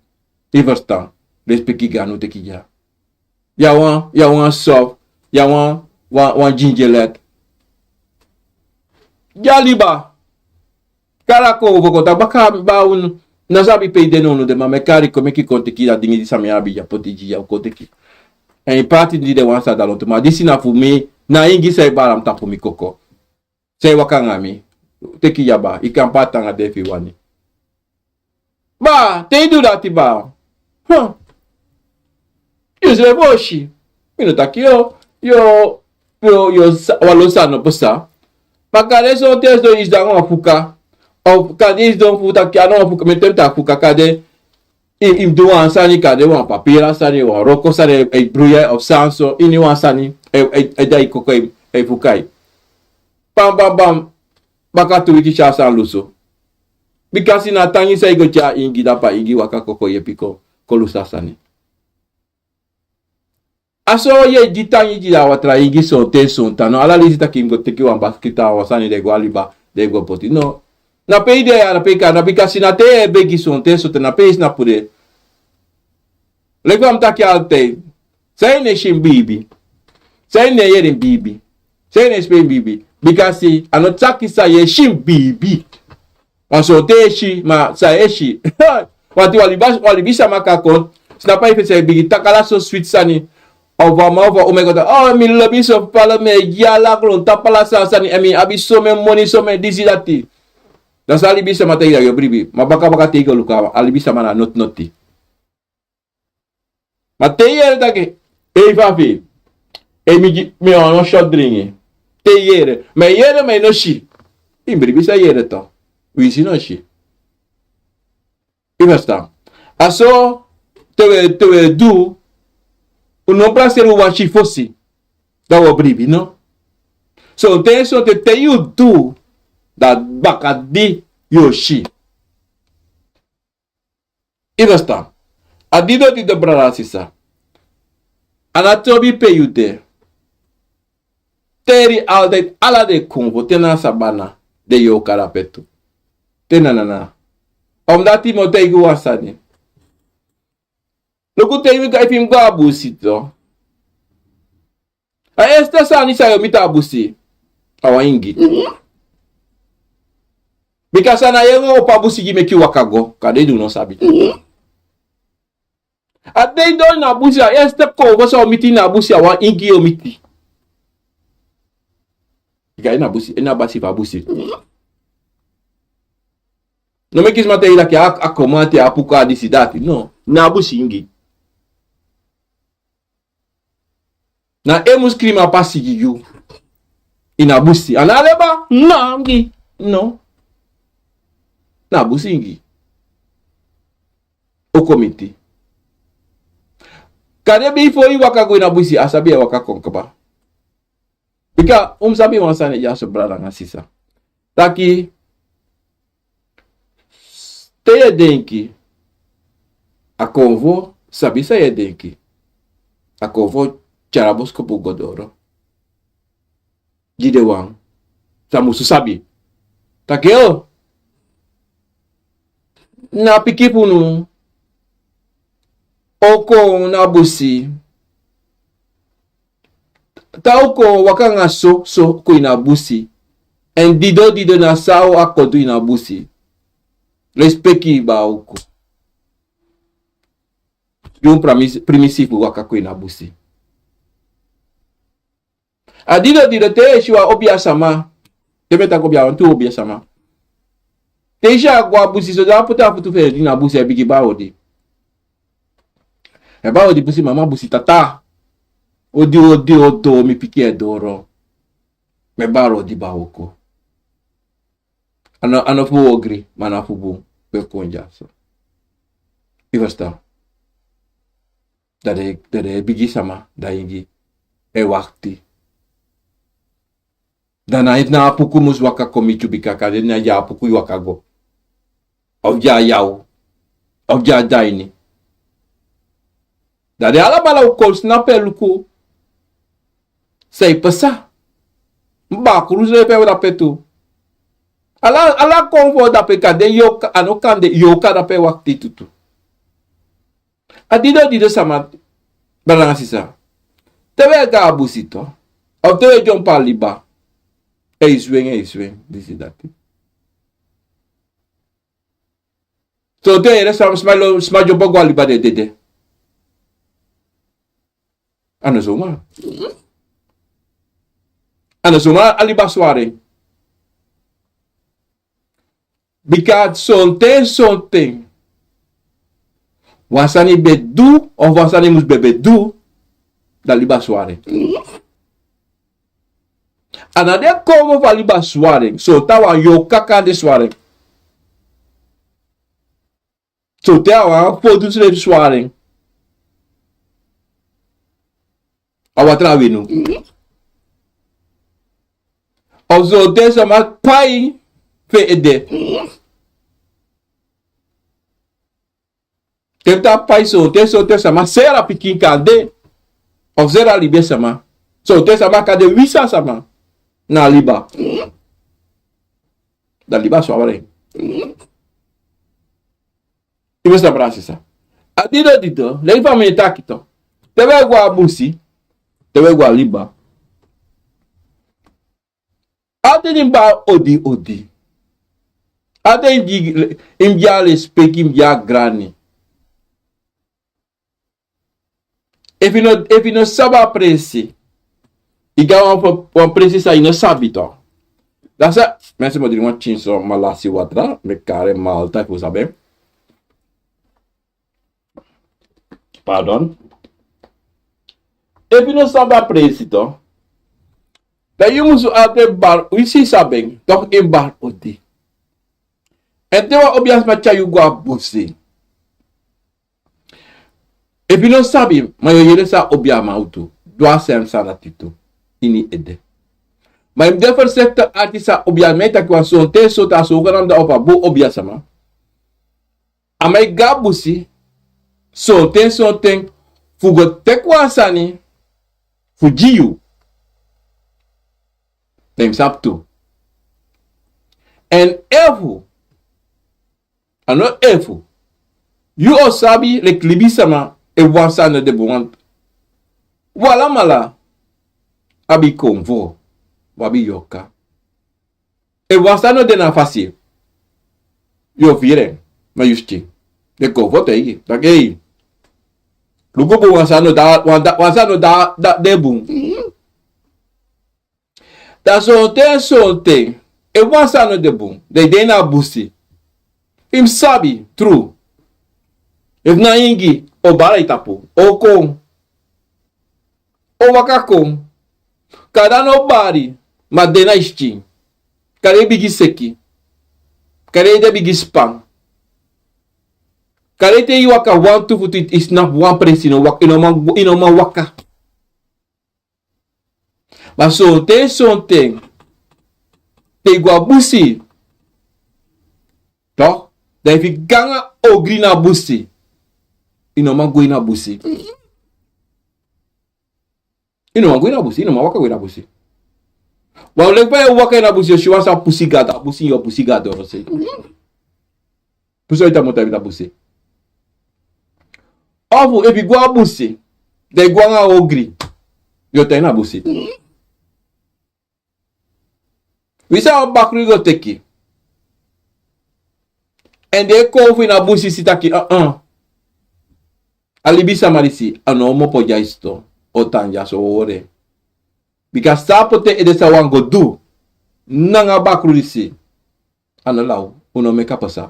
I ferstan? Lespeki gi en, un teki dya. Ya wan, ya wan sof, ya wan, wan, wan gingelet. Gi a liba. Kari a kon, un fu kon taki baka, bari unu no sabi pe i de nownow de, ma mi e kari kon meki kon teki a dingi di san mi abi dya poti gi ya, un kon teki. Èn i paati di den wan sa de a lontu, ma disi na fu mi, na ingi san e bari a mi tapu mi koko. San e waka anga mi. Teki dya bari, i kan paati anga den efu i wani. Ma te i du dati bari, hm, yu srefi o si. Mi no taki yu, yu, yu, yu sa, wan lo sani no pasa. Ma kande sonten so i sidon anga wan fuka. Of kande i sidon fu taki a no wan fuka, mi e taigi taki fuka, kande i, i mu du wan sani, kande wan papira sani, wan wroko sani, e bruya of san so, iniwan sani, e, e, e dai koko, e, e fuka. Bam, bam, bam. Baka tu wiki, tyari san lusu. Bikasi na tangi san i go tyari ingi, dan pe a ingi waka kon, kon yepi kon, kon lusu a sani. A so yu e gi tangi gi a watra ingi sonten, sonten. No, ala leisi taki i mu go teki wan baskiti, wan sani, den e go a liba, den e go poti. No. Na pe i de ya, na pe i kan, na bikasi na te yu e begi sonten, sonten, na pe i snapu de. Leki fa mi taki altijd. San yu no e si en biibi. San yu no e yere en biibi. San yu no e si en biibi. Bikasi a no taki san yu e si en biibi. Ma sonten yu e si, ma san yu e si. Wanti wan liba, wan libisama kan kon. Snapu, a e fesi e bigin taki ala so switi sani. Of a man of a uman e kon taki, o, mi lobi so, pala mi e gi ala grontapu, ala san sani, èn mi abi somen moni, somen disi, dati. Dan san a libisama taigi, dan yu o bribi. Ma baka baka te i go luku, a libisama na noti noti. Ma te i yere taki, ei, fa a feni. Ei, mi gi, mi wani wan shot dringi. Te i yere. Ma i yere, ma i no si. I mu bribi san i yere tu. Winsi i no si. I ferstan? A so te we, te we du, un no prakseri, un wani si fosi. Dan un o bribi, no? Sonten, sonten te yu du, dan bakadati yu o si. I ferstan? A didon, didon, brada, sisa. A no trobi pe yu de. Teri altijd ala den konfo, te na sabana, den yu o kari ape tu. Te na nana. Omdati mi o taigi wan sani. Luku, te i mu go, efu i mu go a busi tu. A eerste sani san yu o miti a busi, a wan ingi. Mhm. Bika san na yu e opo a busi gi meki yu waka go, kande yu no sabi. A dei don na busi, a eerste konfo san o miti na busi, a wan ingi o miti. Bika yu na busi, yu na basi fu a busi. No meki sma taigi yu taki a, a komante, a puku, a disi, dati. No, na busi ingi. Na en mus krimi a pasi gi yu. Ini a busi. A no leba, no, ingi. No. Na busi ingi. O kon miti. Kande bifo yu waka go ini a busi, a sabi yu e waka kon kaba. Bika un mus sabi wan sani dyaso, brada nanga sisa. Taki, te yu e denki, a konfo sabi san yu e denki. A konfo tyari a boskopu go doro. Gi den wan san musu sabi. Taki o, na pikin fu unu o kon na busi. Te a o kon, waka nanga so, so kon ini a busi. Èn dido, dido na san a o kon du ini a busi. Lespeki, baala, o kon. Gi un primisi, primisi fu waka kon ini a busi. A dido, dido te yu e si wan obiasama. Te mi e taki obia, wantu obiasama. Te yu si a go a busi, so dan a poti a futu fu en ini a busi, a e bigin baala odi. A e baala odi busi mama, busi tata. Odi, odi, odo, mi pikin e doro. Mi e baala odi, baala, o kon. A no, a no fu ogri, ma na fu bun, pe kon dyaso. Yu e ferstan? Dan den, dan den bigi sama, dan ingi e wakti. Dan na yu, na a puku mus waka kon miti yu, bika kande na a puku yu waka go. Of a yaw. Of a daini. Dan den alamala o kon snapu e luku san e pasa. Bakru srefi e dape tu. Ala, ala konfo dape, kande yu o kan, a no kande yu o kan dape wakti tutu. A dido, dido sama, brada nanga sisa. Te wi e go a busi tu, of te wi e dyompo a liba, e swengi, e swengi, disi, dati. So te yu e yere sma, sma dyompo go a liba, den dede. A no zomaar. A no zomaar a liba swari. Bika sonten, sonten, wan sani ben du, of wan sani mus ben, ben du, dan liba swari. A na den konfo fu a liba swari. Sonten a wan yu o kaka ande swari. Sonten a wan fodu srefi swari. A watra wenu. Of sonten sama pai fu en ede. Te fu taki pai, sonten, sonten sama seri a pikin kande. Of seri a libisama. Sonten sama kande wisi a sama na a liba. Dan liba swari. Yu mus sabi, brada, sisa. A dido, dido, leki fa mi e taki tu. Te wi e go a busi, te wi e go a liba. Ala den mus baala odi, odi. Ala den mus gi, mus gi a lespeki, mus gi a grani. Efu yu no, efu yu no sabi a presi, yu go a wan, wan presi san yu no sabi tu. Dati sa, mi e si mi o dringi wan pikinso malasi watra, mi e kari en, ma a o taki fu sabi en. Pardon. Efu yu no sabi a presi tu, dan yu musu altijd baala, yu si, sabi en, toch, yu mus baala odi. Èn te wan obiasma tyari yu go a busi. Efu yu no sabi, ma yu o yere san obiasma o du, du a sani san dati tu ini yu ede. Ma yu mus de voorzichtig, arki san obiasma e taki, wan sonten, sonten a zogenaamde of a bun obiasma. A man e go a busi sonten, sonten fu go teki wan sani fu gi yu. Den mus sabi tu. Èn efu, a no efu, yu o sabi leki libisama, efu wan sani no de bun, want wi alamala abi konfo, wi abi yorka. Efu wan sani no de na fasi, Yu o firi en, ma yu skin. Den kon fu o taigi taki ei, luku bun, wan sani no de, wan sani no de, de bun. Da sonten sonten, efu wan sani no de bun, dan yu de ini a busi, yu mus sabi tru. Efu na ingi, o bari a yu tapu, o kon, o waka kon. Kande a no bari, ma de na yu skin. Kande yu bigin seki. Kande yu ede bigin span. Kande te yu waka wantu futu, yu snapu wan presi, yu no waka, yu no man, yu no man waka. Ma sonten sonten, te yu go a busi, toch, dan efu yu go nanga ogri na busi, yu no man go ini a busi. Yu no man go ini a busi, yu no man waka go ini a busi. Wan leki fa yu e waka ini a busi, yu o si wan sani pusu gado, a busi, yu o pusu gado, yu o si. Pusu yu tapu, tapu, tapu busi. Ofu efu yu go a busi, dan yu go nanga ogri, yu o tan ini a busi. Wi sa wan bakru yu go teki. Èn den e kon fu ini a busi si taki, uh-uh. A libisama disi, a no o mopo dya isi, o tan dya so, o wori. Bika san a poti en ede san a wani go du nanga a bakru disi, a no law, un no meki a pasa.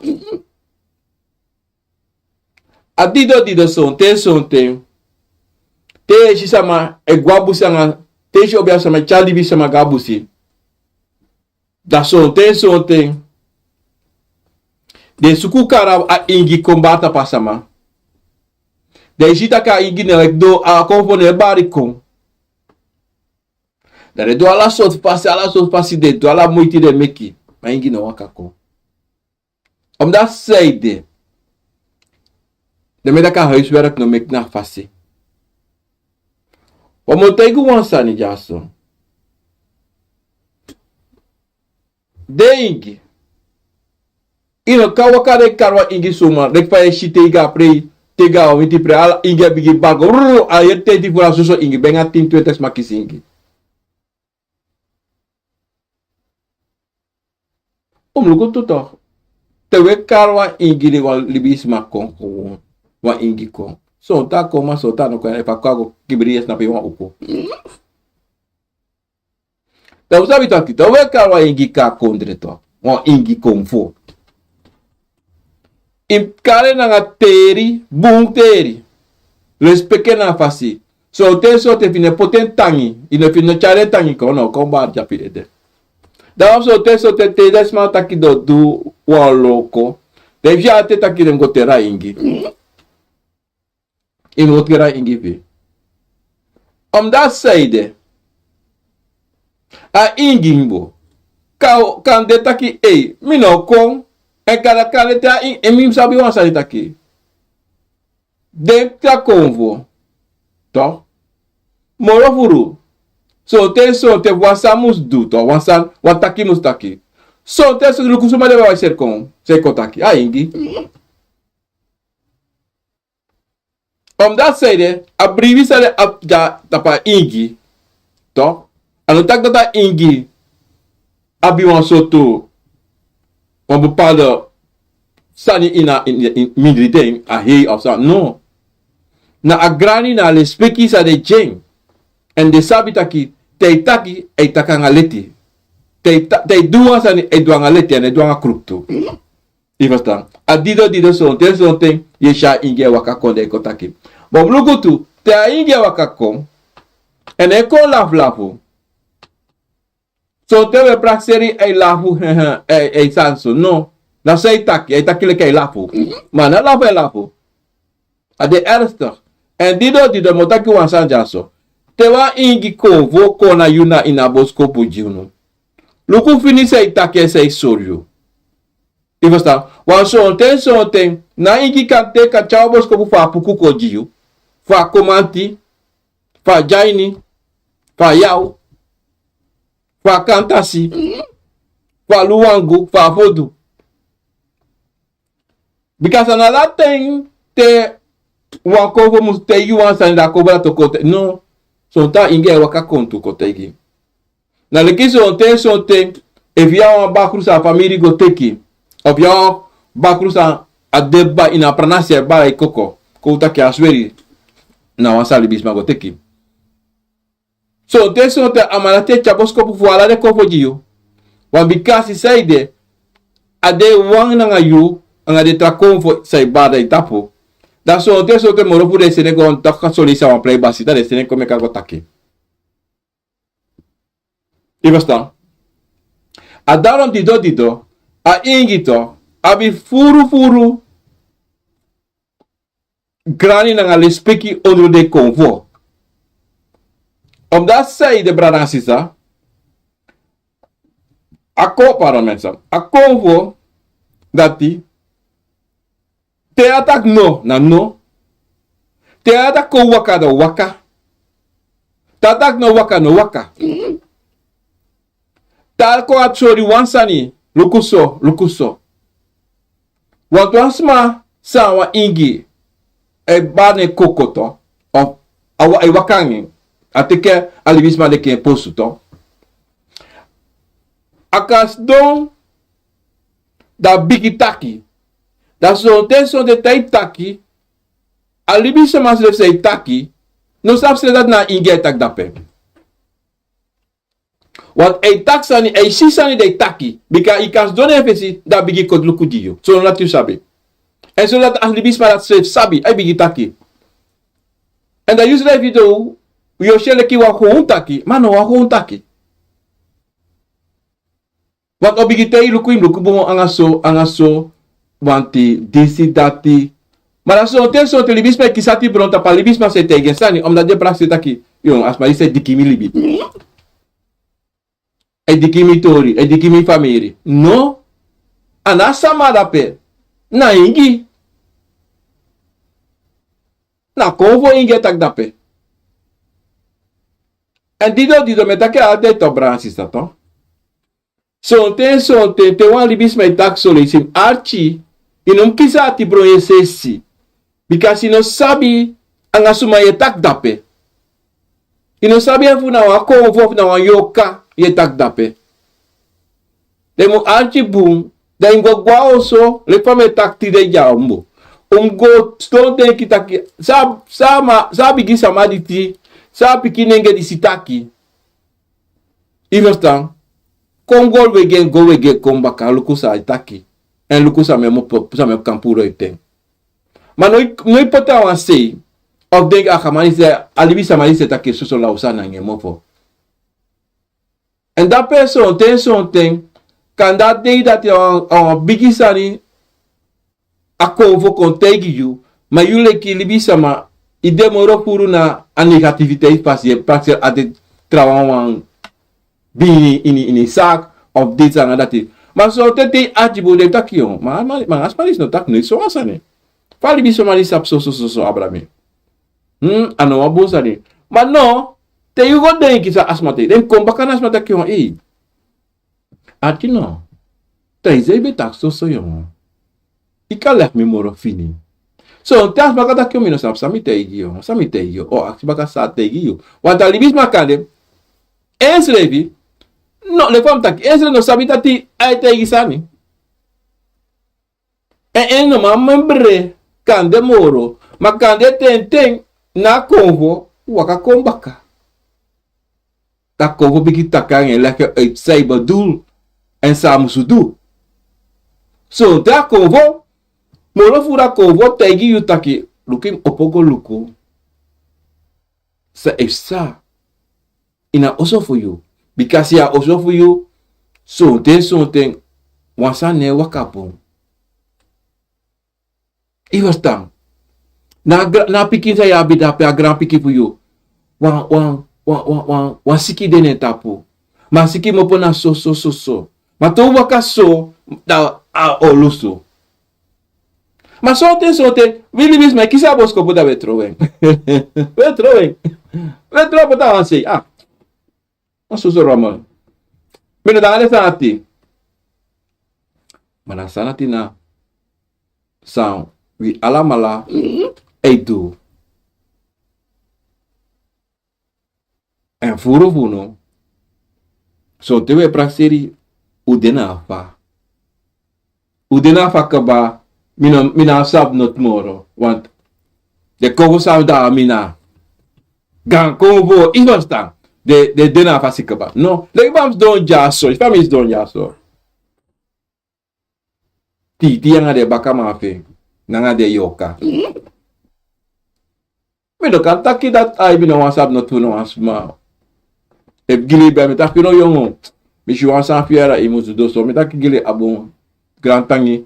A dido dido sonten sonten, te yu e si sama e go a busi nanga, te yu si obiasama e tyari libisama go a busi, da sonten sonten den suku kari a ingi kon bari tapu a sama. Dan yu si taki a ingi no e kon, a konfo no e bari kon. Dan den du ala sortu fasi, ala sortu fasi, den du ala muiti, den meki, ma ingi no waka kon. Omdati saide, den meki taki a huiswerk no meki na fasi. Wan mu taigi un wan sani dyaso. Den ingi, yu no kan waka de kari wan ingi suma, leki fa yu e si te yu go a prei, te yu go a wan winti prei, ala ingi e bigin bari go, rrrr, a yere tenti furu a soso ingi, ben nanga tin twenti sma kisi ingi. Un mu luku tu toch. Te un e kari wan ingi, di wan libisma kon, kon, wan ingi kon. Sonten a kon, ma sonten a no kon, efu a kon a go kibri, yu e snapu, wan uku. Dan un sabi taki, dan un e kari wan ingi kon a kondre toch. Wan ingi kon fu. Yu mus kari en nanga teri, bun teri. Lespeki en na a fasi. Sonten sonten efu yu no poti en tangi, yu no, efu yu no tyari en tangi kon, no kon bari dyaso fu yu ede. Dan wan fu sonten sonten te den sma taki den o du wan loko, dan yu e si a ten taki den go teri a ingi. Yu no go teri a ingi fu yu. Omdati saide, a ingi mu kan, kan de taki ei, mi no kon. Èn kande, kande te a ingi, èn mi sabi wan sani taki, den te a kon fu, toch, moro furu. Sonten sonten wan sani mus du toch, wan sani, wan taki mus taki. Sonten sonten luku suma den e waka seri kon, seri kon taki, a ingi. Omdati saide, a bribi san de a, dya tapu a ingi, toch, a no taki dati a ingi abi wan sortu, wan bepaalde sani ini a, in, in mindri den, a hei of san, no. Na a grani, na a lespeki san den gi en. Èn den sabi taki, te a e taki, a e taki nanga leti. Te a e ta-, te a e du wan sani, a e du nanga leti, a no e du nanga kruktu. Yu e ferstan? A dido dido sonten sonten, yu e si a ingi e waka kon, dan yu kon taki. Ma un mu luku tu, te a ingi e waka kon, èn a e kon lafulafu. Sonten un e prakseri, a e lafu, a e, a e sani so, no. Na so a e taki, a e taki leki a e lafu. Ma a no lafu a e lafu. A de ernstig. Èn dido dido mi o taki wan sani dyaso. Te wan ingi kon fu kon na yu na ini a boskopu gi unu, luku fini san a e taki èn san a e sori yu. Yu e ferstan? Wan sonten sonten, na ingi kan teki a tyari wan boskopu fu a puku kon gi yu. Fu a komanti, fu a dyaini, fu a yaw, fu a kantasi, fu a luwangu, fu a fodu. Bika san na ala ten te wan konfo mus taigi yu wan sani, dan a konfo dati o kon taigi. No, sonten a ingi e waka kon tu kon taigi. Na leki sonten sonten, efu yu abi wan bakru san a famiri go teki, of yu abi wan bakru san a de baka ini a pranasi, a e baka e koko. Kon un taki a sweri na wan san libisma go teki. Sonten sonten a man dati e tyari boskopu fu ala den konfo gi yu. Wan bikasi san ede, a de wan nanga yu, anga den tra konfo san e baka na yu tapu. Dan sonten sonten moro fu den e seni en go wan taki a son leisi a wan prei basi, dan den e seni en kon meki a go taki. Yu e ferstan? A daron dido dido, a ingi tu, abi furu furu grani nanga lespeki ondro den konfo. Omdati san ede, brada nanga sisa, a kon, pardon mensen, a konfo dati, te a taki no, na no. Te a taki kon waka, dan waka. Te a taki no waka, no waka. Te a kon a sori wan sani, luku so, luku so. Wantu wan sma san a wan ingi, e baka na en koko tu, of a wa-, e waka anga en, a teki a libisma leki en posu tu. A kan sidon, dan a bigin taki. Dan sonten sonten te a e taki, a libisma srefi san e taki no sabi srefi dati na a ingi a e taki dape. Want a e taki sani, a e si sani, dan a e taki. Bika yu kan sidon na en fesi, dan a bigin koti luku gi yu. Sondati yu sabi. Èn sondati a libisma dati srefi sabi, a e bigin taki. Èn dan yu srefi tu, yu o si en leki wan hon taki, ma no wan hon taki. Want a o bigin taigi yu, luku, yu mus luku bun anga so, anga so, want disi, dati. Ma dan sonten sonten libisma e kisi ati bron tapu a libisma san e taigi en sani, omdati den prakseri taki, yu, a sma disi e diki mi libi. E diki mi tori, e diki mi famiri. No, a no a sama dape. Na ingi. Na konfo ingi e taki dape. Èn dido dido mi e taki altijd, brada nanga sisa, toch. Sonten sonten te wan libisma e taki son leisi, yu mus arki, yu no mus kisi ati bron yu e sesi. Bikasi yu no sabi anga suma yu e taki dape. Yu no sabi efu na wan konfo, efu na wan yorka yu e taki dape. Dan yu mus arki bun, dan yu mus go gwe na oso, leki fa mi e taki tide dyaso. Un mus go sidon denki taki, san, san a ma-, san a bigi sama disi, san a pikin nenge disi taki. Yu e ferstan? Kon go wegi en, go wegi en, kon baka, luku san a e taki. Èn luku san mi e mu-, san mi e kan puru en ten. Ma no yu, no yu poti a wan sei, of denki a man disi, a libisma disi e taki soso law sani nanga en mofo. Èn dape sonten sonten, kande a dei dati a wan, a wan bigi sani, a konfo kon taigi yu, ma yu leki libisma, yu de moro furu na a negativiteit fasi, yu e prakseri altijd trawan wan bini ini, ini saki, of disi anga dati. Ma sonten te yu ati bun, den e taki yu, ma, ma, ma a sma disi no taki no so wan sani. Fa libisma disi sabi soso, soso, abra mi. Hmm, a no wan bun sani. Ma no, te yu go denki san a sma taki, den kon baka na a sma taki yu, ei. Ati no. Te yu sei ben taki soso, yu. Yu kan leg mi moro fini. Sonten a sma kan taki yu, mi no sabi san mi taigi yu, san mi taigi yu. O aksi baka san a taigi yu. Want a libisma kande, ensrefi, no, leki fa mi taki, ensrefi no sabi dati a e taigi sani. Èn en no man memre, kande moro, ma kande tenten, na a konfo waka kon baka. Dan a konfo bigin taki anga en leki uit san yu bedoel, èn san a musu du. Sonten a konfo, moro furu a konfo taigi yu taki, luku, yu mus opo go luku san e psa ini a oso fu yu. Bikasi a oso fu yu, sonten sonten, wan sani no e waka bun. Yu e ferstan? Na a gra-, na a pikin san yu abi dape, a granpikin fu yu. Wan, wan, wan, wan, wan, wan siki de na en tapu. Ma a siki kmopo na so, so, so, so. Ma te un waka so, dan a o lusu. Ma sonten sonten, wi libisma e kisi a boskopu, dan wi e trowe en. Wi e trowe en. Wi e trowe en, poti na wan sei. Ah. Wan soso rommel. Mi no de na den sani dati. Ma na sani dati na san wi alamala e du. Èn furu fu unu, sonten wi e prakseri, un de na a fa. Un de na a fasi kaba, mi no, mi no abi sabi noti moro. Want den konfo san de na mi na gaan konfo, i ferstan. Den, den de na a fasi kaba. No, leki fa mi sidon dyaso, fa mi sidon dyaso. Titi nanga den bakaman fu en, nanga den yorka. Mi no kan taki dati, ai, mi no wani sabi noti fu no wan sma. Efu gi libi a mi taki no yongo. Mi si wan sani fu yere, i musu du so. Mi taki gi libi a bun. Grantangi.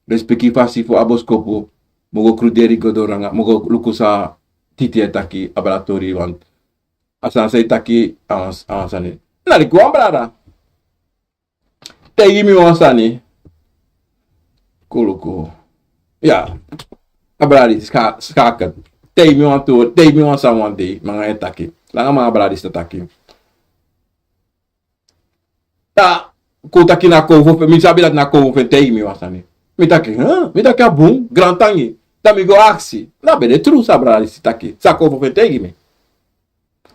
Respeki fasi fu a boskopu. Mi o go kruderi go doro nanga. Mi o go luku san Titi e taki, a brada tori, want a sani san i taki a wan, a wan sani. Na leki wan brada taigi mi wan sani. Kuluku. Ya. A brada disi ska-, skakel. Taigi mi wan tu, taigi mi wan sani wan dei. Nanga en taki. Langa man a brada disi taki. Da, kon taki na konfo fu en, mi sabi dati na konfo fu en taigi mi wan sani. Mi taki, huh? Mi taki a bun, grantangi. Da mi go aksi. Na ben de tru san a brada disi taki. San konfo fu en taigi mi.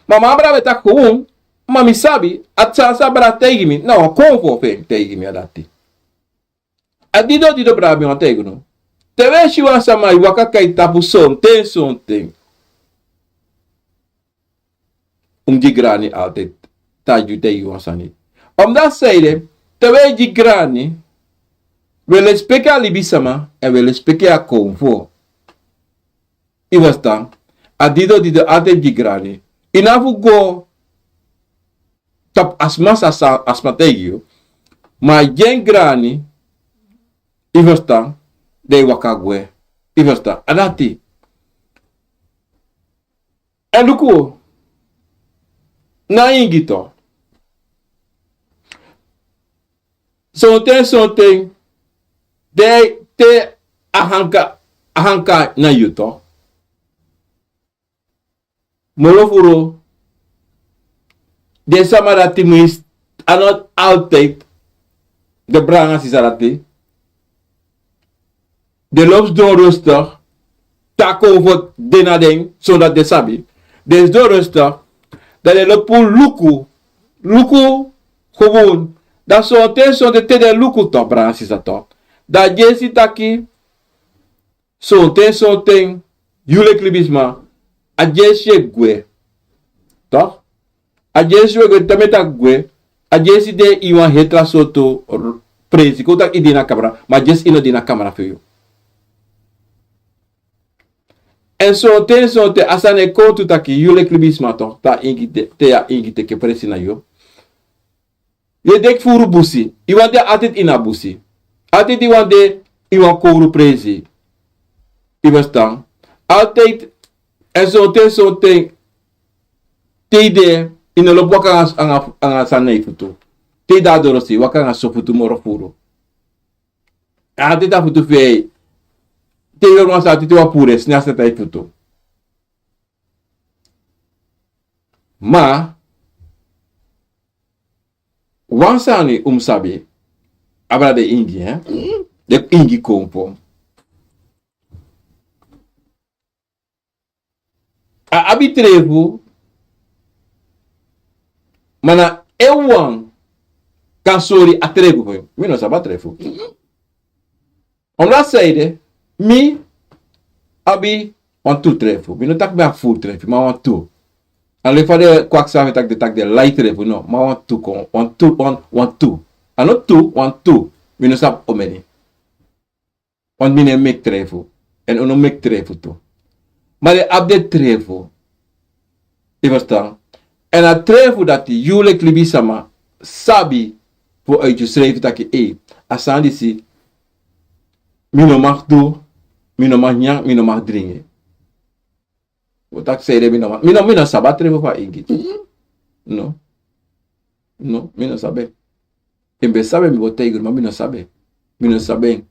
Ma mi abi a brada ben taki gewoon, ma mi sabi, a sani san a brada taigi mi, na wan konfo fu en taigi mi a dati. A didon didon brada, mi wani taigi unu. Te wi e si wan sama e waka kai tapu sonten sonten. Un mus gi grani altijd. Te a gi yu, taigi yu wan sani. Omdat sanede, te wi e gi grani, wi e lespeki a libisama, èn wi e lespeki a konfo. I ferstan? A didon didon altijd gi grani. I no abi fu go tapu a sma san, san a sma taigi yu. Ma gi en grani, i ferstan, dan i waka gwe. I ferstan? A dati. Èn luku, na ingi tu. Sonten, sonten, te, te a hanka, a hanka na yu tu. Moro furu, den sama dati mus, a no altijd, den brada nanga sisa dati. Den lobi sidon rustig, te a konfo de na den, sonten den sabi. Den sidon rustig, dan den lobi luku, luku gewoon. Dan sonten, sonten te den luku tu, brada nanga sisa tu. Dan den e si taki, sonten, sonten, yu leki libisma, a dyesi e gwe. Toch? A dyesi e gwe, te mi e taki gwe, a dyesi de ini wan heri tra sortu r-, presi. Kon taki i de na kamra, ma a dyesi no de na kamra fu yu. Èn sonten, sonten, a sani e kon tu taki, yu leki libisma toch, te a ingi te-, te a ingi teki presi na yu. Yu e denki furu busi. I wani de altijd ini a busi. Altijd i wani de ini wan kowru presi. I ferstan? Altijd, èn sonten, sonten, te i de, i no lobi waka nanga, nanga, nanga sani na i futu. Te i de na doro sei, waka nanga so futu moro furu. Altijd a futu fu yu. Te i yere wan sani, te i wani puru en, sani a seti na i futu. Ma, wan sani un mus sabi, a brada de ingi, hè? Den ingi konfo. A abi trefu, ma na en wan kan sori a trefu fu en. Mi no sabi a trefu. Omdat sanede, mi abi wantu trefu. Mi no taki mi abi furu trefu, ma wantu. A no leki fa den kwakzamers e taki, den taki den lai trefu, no. Ma wantu kon, wantu, wan, wantu. A no tu, wantu. Mi no sabi omeni. Want mi no e meki trefu. Èn un no meki trefu tu. Ma den abi den trefu. I ferstan? Èn a trefu dati yu leki libisama sabi fu uit yusrefi taki, ei, a sani disi, mi no mag du, mi no mag nyan, mi no mag dringi. Un taki sanede mi no mag, mi no, mi no sabi a trefu fu a ingi. No. No, mi no sabi. Efu mi ben sabi, mi bo taigi unu, ma mi no sabi. Mi no sabi.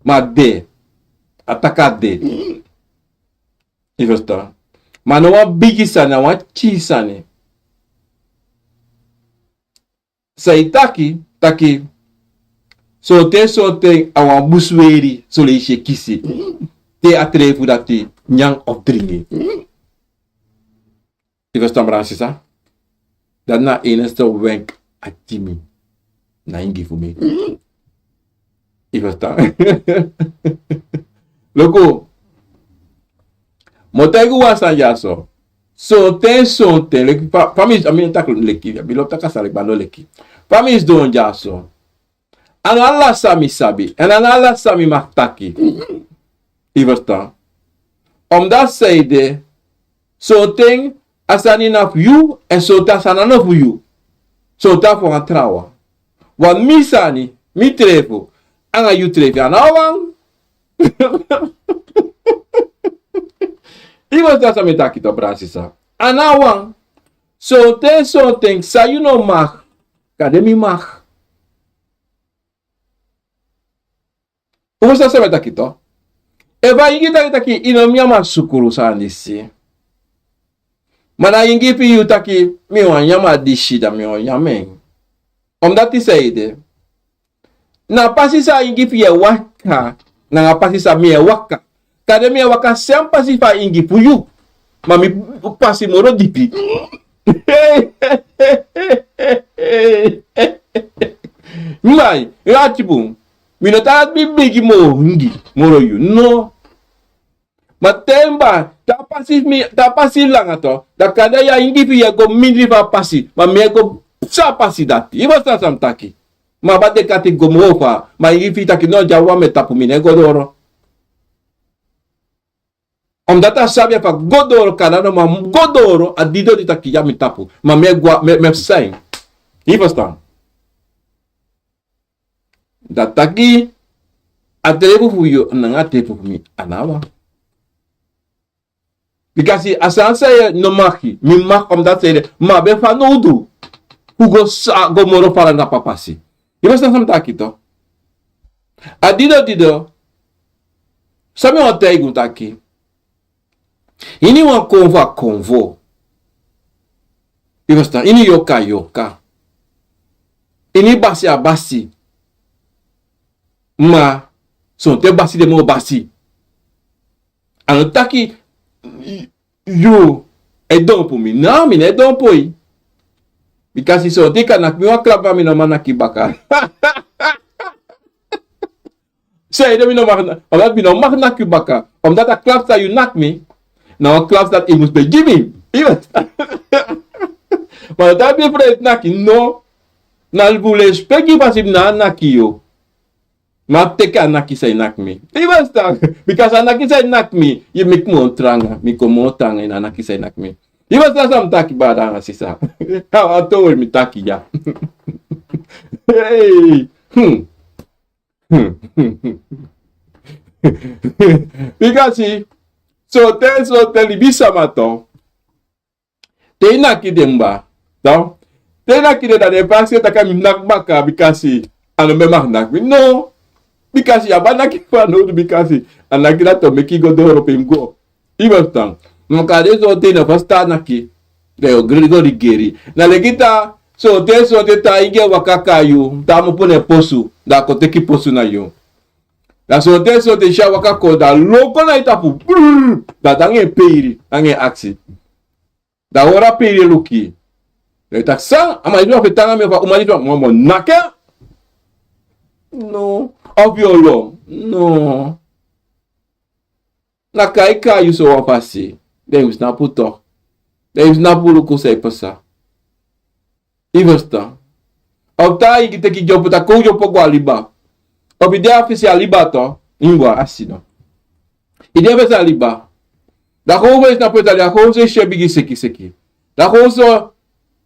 Ma a de. A taki a de. I ferstan? Ma na wan bigi sani, na wan pikin sani. San i taki, taki, sonten, sonten, a wan busu weri, son leisi e kisi. Te a trefu dati nyan of dringi. I ferstan, brada nanga sisa? Dati na a enigste wenk a gi mi. Na ingi fu mi. Yu ferstan? Luku, mi o taigi wan sani dyaso. Sonten, sonten, leki fa, fa mi, a mi e taki leki, a mi lobi taki a sani leki, ma no leki. Fa mi sidon dyaso. A no ala san mi sabi, èn a no ala san mi mag taki. Yu ferstan? Omdati san ede, sonten a sani na fu yu, èn sonten a sani na no fu yu. Sonten a fu wan trawan. Wan mi sani, mi trefu, anga yu trefu, a no wan. Yu ferstan san mi e taki, to, brada, sisa. A no wan. Sonten, sonten san yu no mag, kande mi mag. Un ferstan san mi e taki, to? Efu a ingi taki taki yu no mu nyan sukru sani disi. Ma na a ingi fu yu taki mi wani nyan disi, dan mi o nyan en. Omdati san ede, na a pasi san a ingi fu yu e waka, nanga a pasi san mi e waka. Kande mi e waka sem pasi fu a ingi fu yu. Ma mi pasi moro dipi. Mai, yu ati bun. Mi no taki mi bigi moro ingi moro yu, no. Ma te mi ba, te a pasi mi, te a pasi langa, to, dan kande a ingi fu yu e go mindri fu a pasi, ma mi e go psa a pasi dati. Yu ferstan san mi taki? Ma a ba de kati go moro fa, ma a ingi fu yu taki no, dyaso, mi e tapu, mi no e go doro. Omdati a sabi fa a go doro, kande a no man go doro, a didon di taki ya mi tapu. Ma mi e go, mi, mi e psa en. Yu ferstan? Dati taki, a trefu fu yu nanga a trefu fu mi a no wan. Bikasi a sani san yu no mag, mi mag, omdati san ede, mi abi en fanowdu fu go sa, go moro fara na a pasi. Yu ferstan san mi taki, to? A didon didon, san mi wani taigi un taki, ini wan konfo a konfo. Yu ferstan? Ini yoka a yoka. Ini basi a basi. Ma sonten basi de moro basi. A no taki yu e dompu mi. No, mi no e dompu yu. Bikasi sonten yu kan naki mi wan klapu, ma mi no man naki yu baka. San ede mi no mag na-, omdati mi no mag naki yu baka. Omdati a klapu san yu naki mi, na wan klapu san yu mus ben gi mi. Yu ferstan? Ma dan mi e frede naki, no. Na fu lespeki, basi, mi no e naki yu. Ma teki a naki san yu naki mi. Yu ferstan? Bikasi a naki san yu naki mi, yu meki mi tranga. Mi kon moro tranga ini a naki san yu naki mi. Yu ferstan san mi taki, brada nanga sisa? A wan tori mi taki ya. Hey. Hmm. Bikasi sonten, sonten libisama, to, te yu naki den kba, to, te yu naki den, dan den e fasi taki a mi naki baka, bikasi a no ben mag naki mi. No. Bikasi a ba naki fanowdu, bikasi a naki dati o meki yu go doro pe yu mus go. Yu ferstan? Ma kande sonten yu no ferstan a naki, dan yu o geri go rigeri. Na leki te sonten, sonten te a ingi e waka kon na yu, te a mu puru en posu, dan a kon teki posu na yu. Dan sonten, sonten te a waka kon, dan a lon kon na yu tapu, brrr, dan a de nanga en peiri, nanga en aksi. Dan a hori a peiri e luku yu. Dan yu taki san, a man disi wani feti nanga mi, efu a uman disi wani, mi o naki en. No. Of yu o lon. No. Na kai kai yu so wan fasi. Dan yu mus tnapu, to. Dan yu mus tnapu luku san e pasa. Yu ferstan? Of te a ingi teki dyompo, taki kon dyompo go a liba. Of yu de a fesi a liba, to, yu mus go a sidon. Yu de a fesi a liba. Dan kon fu yu tnapu, dan kon fu yu si e bigin seki seki. Dan kon so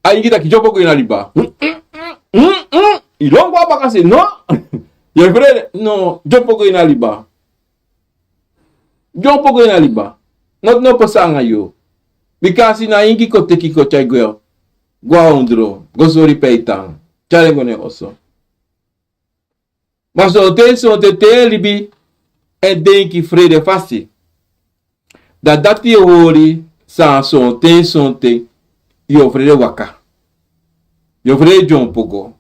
a ingi taki dyompo go ini a liba. Yu lon go a baka, se no. Yu e frede, no, dyompo go ini a liba. Dyompo go ini a liba. Noti no pasa nanga yu. Bikasi na ingi kon teki kon tyari gwe. Go a ondro, go sori pe a e tan. Tyari en go na en oso. Ma sonten, sonten te yu e libi èn denki frede fasi, dan dati e hori san sonten, sonten yu o frede waka. Yu o frede dyompo go.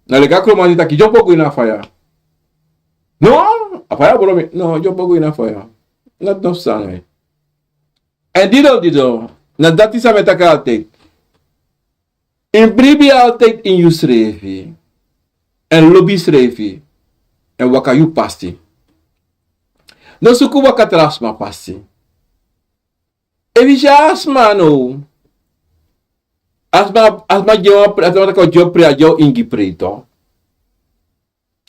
Na leki a kromanti taki dyompo go ini a faya. No, a faya bolo mi. No, dyompo go ini a faya. Noti no pasa nanga yu. Èn didon, didon, na dati san mi e taki altijd. Yu mus bribi altijd ini yusrefi. Èn lobi yusrefi. èn waka yu pasi. No suku waka tra sma pasi. Efu yu si a sma now, a sma a sma gi wan prei, a sma taki o gi o prei, a gi o ingi prei to.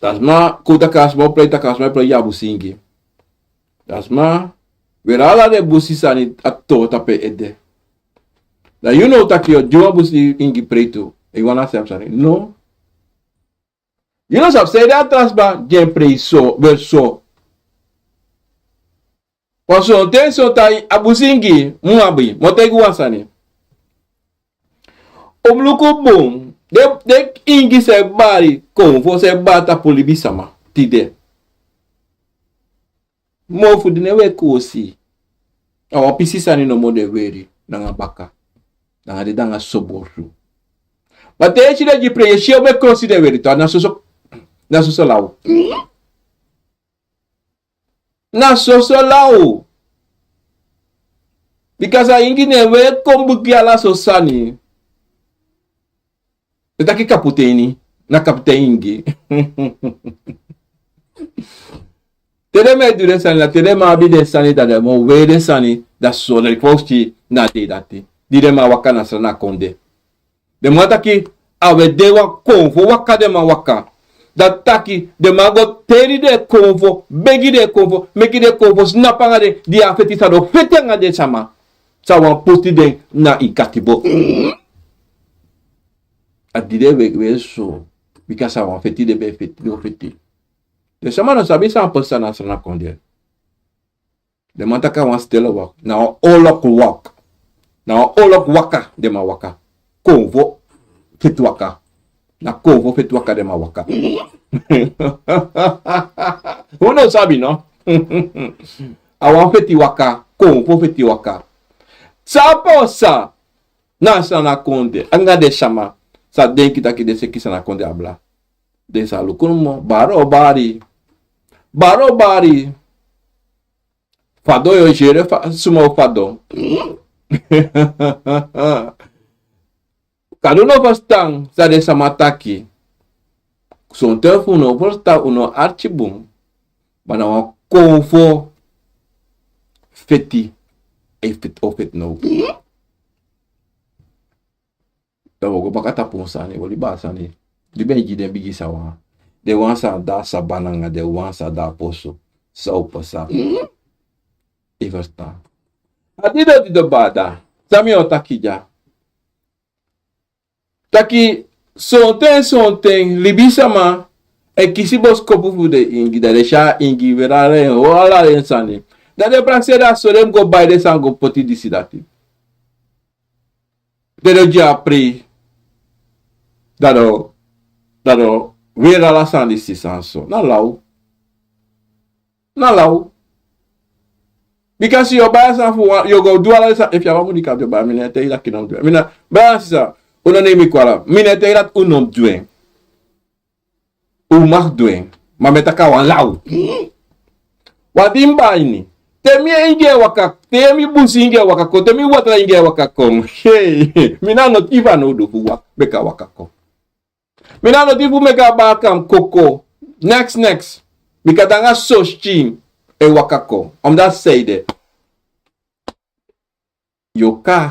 A sma kon taki a sma o prei, taki a sma e prei gi a busi ingi. A sma weri ala den busi sani a to tapu en ede. Dan yu now taki yu o gi wan busi ingi prei tu, e yu wani a sem sani no. Yu no sabi san ede a tra sma gi en prei so, weri so. Wan sonten sonten a busi ingi mu abi, mi o taigi wan sani. Un mus luku bun, den ingi san e bari konfo, san e bari tapu libisama tide. Moro fu den no e weri koosi. A wan pisi sani nomo den e weri nanga baka, nanga den nanga soso borsu. Ma te yu e si den gi prei, yu e si yu o ben krosi den weri tu, na soso, na soso law. Na soso law. Bika san ingi ne we kon buki ala so sani. Den taki kaputeni, na kaputeni ingi. Te den man e du den sani, na te den man abi den sani, dan den man o weri den sani, dan so den fosi na dei dati. Di den man waka na Sranan kondre. Den man taki a we de wan konfo waka den man waka. Dati taki den man go teri den konfo, begi den konfo, meki den konfo snapu anga den, di a feti san den o feti anga den sama san wani poti den na ini katibo. A di den weri so, bika san wani feti den ben feti, den o feti. Den sama no sabi san pasa na Sranan kondre. Den man taki a wan stele waka, na wan olo waka. Na wan olo waka den man waka. Konfo feti waka. Na konfo feti waka den man waka. Un no sabi no. A wan feti waka, konfo feti waka. San pasa na Sranan kondre anga den sama san denki taki den seki Sranan kondre abra. Den sa luku nomo, bari o bari. Bari o bari. Fadon yu o seri suma o fadon. Kande un no ferstan san den sama taki. Sonten fu un no ferstan, un no arki bun. Ma na wan konfo feti. E feti o feti now. Dan wi o go baka tapu wan sani, wi o libi a sani. Di ben gi den bigi sawan. Den wan san de a sabana nanga den wan san de a posu. San o pasa. Yu ferstan. A dido dido bada. San mi o taki dya. Taki sonten sonten libisama e kisi boskopu fu den ingi, dan den si a ingi weri ala en, o ala den sani. Dan den prakseri a so den mus go bai den sani go poti disi dati. Den no gi a prei. Dan den o, dan den o weri ala sani disi san so. Na law. Na law. Bika yu o bai a sani fu wan, yu o go du ala den sani, efu yu abi a moni kan du en, baya, mi no e taigi taki yu no mus du en. Mi na, baya, sisa, un no nemi kwala. Mi no e taigi taki un no mus du en. Un mag du en. Ma mi e taki a wan law. Wan di mi bai ini. Te mi ingi e waka, te mi busi ingi e waka kon, te mi watra ingi e waka kon. Hei, mi no abi noti fanowdu fu waka, meki a waka kon. Mi no abi noti fu meki a baka mi koko. Neks, neks. Bika dan a soso e waka kon. Omdat zij de. Yu o kon.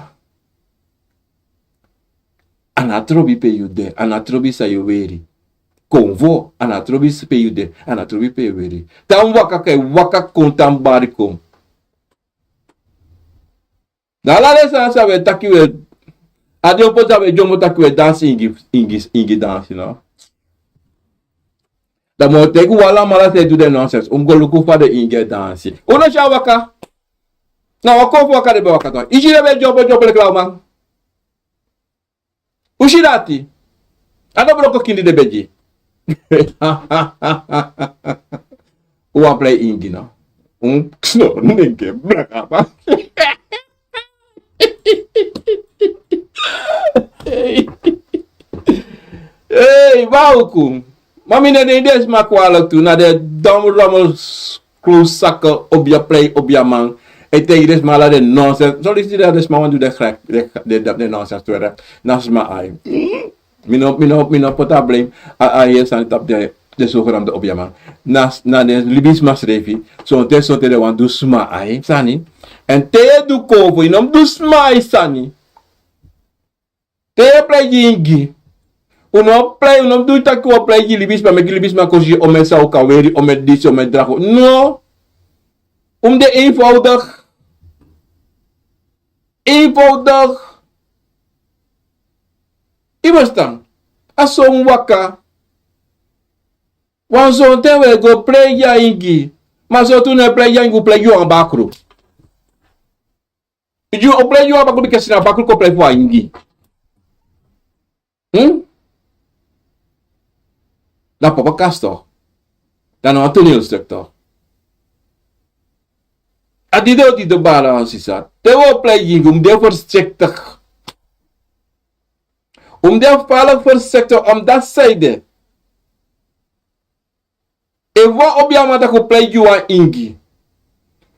A no trobi pe yu de, a no trobi san yu weri. Konfo, a no trobi pe yu de, a no trobi pe yu weri. Te a mus waka, kan yu waka kon, te a mus bari kon. Dan ala den sani san wi e taki wi e, a dyompo san wi e dyompo taki wi e dansi ingi, ingi, ingi dansi, no? Dan mi o taigi un alamala san e du den nonsens, un mus go luku fa den ingi e dansi. Un no si a waka. Na wan konfo waka den ben waka tan. Yu si den ben dyompo dyompo leki lawman. Un si dati. A no broko kindi den ben gi. Un wani prei ingi no. Un sno, nenge, blaka, ma. Ei, bawku. Ma mi no e denki den sma kwalek tu, na den dom rommel, klowsake, obiaprei, obiaman. E taigi den sma ala den nonsens. Soleisi den sma wani du den grek, den, den, den nonsens tu, na sma ai. Mi no, mi no, mi no poti a blame a, a heri sani tapu den, Den sofra mi de obiaman. Na den libisma srefi. Sonten sonten den wani du sma ai sani. Èn te yu e du konfo yu no mus du sma ai sani. Te yu e plei gi ingi, un no plei un no mus du taki un o plei gi libisma meki libisma kon si yu omen san un kan weri omen disi omen drago no. Un mus de einvoudig. Eenvoudig. Yu ferstan? A so un waka. Wan sonten un e go plei gi a ingi. Ma sortu un no e plei gi a ingi un plei gi wan bakru. Yu o plei gi wan bakru bika si na bakru kon plei fu a ingi. Hm? Dan papa kastor. Dan no a toneelstuk toch. A dido dido bala an sisa te wi o plei gi ingi un mus de voorzichtig. Un mus de falig voorzichtig om dat seide. Efu wan obiaman taki un plei gi wan ingi.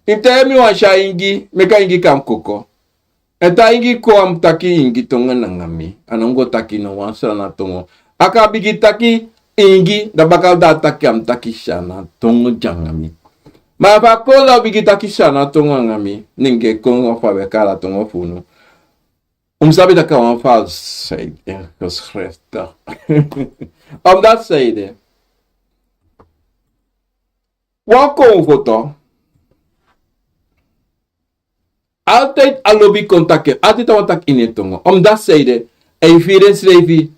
Yu mus taigi mi wan si a ingi meki a ingi kan koko. Èn te a ingi kon a mus taki ingi tongo nanga mi a no mus go taki no wan srana tongo. A kan bigin taki ingi dan baka fu dan a taki a mus taki srana tongo gi nanga mi. Ma efu a kon dan a bigin taki srana tongo nanga mi nenge kongo fu a wi e kari a tongo fu unu. Un mus sabi taki a wan falsi seide en geskrifte. Om dati seide wan konfo to. Altijdi a lobi kon taki en altijdi a wani taki ini en tongo om dati seide. A e firi ensrefi.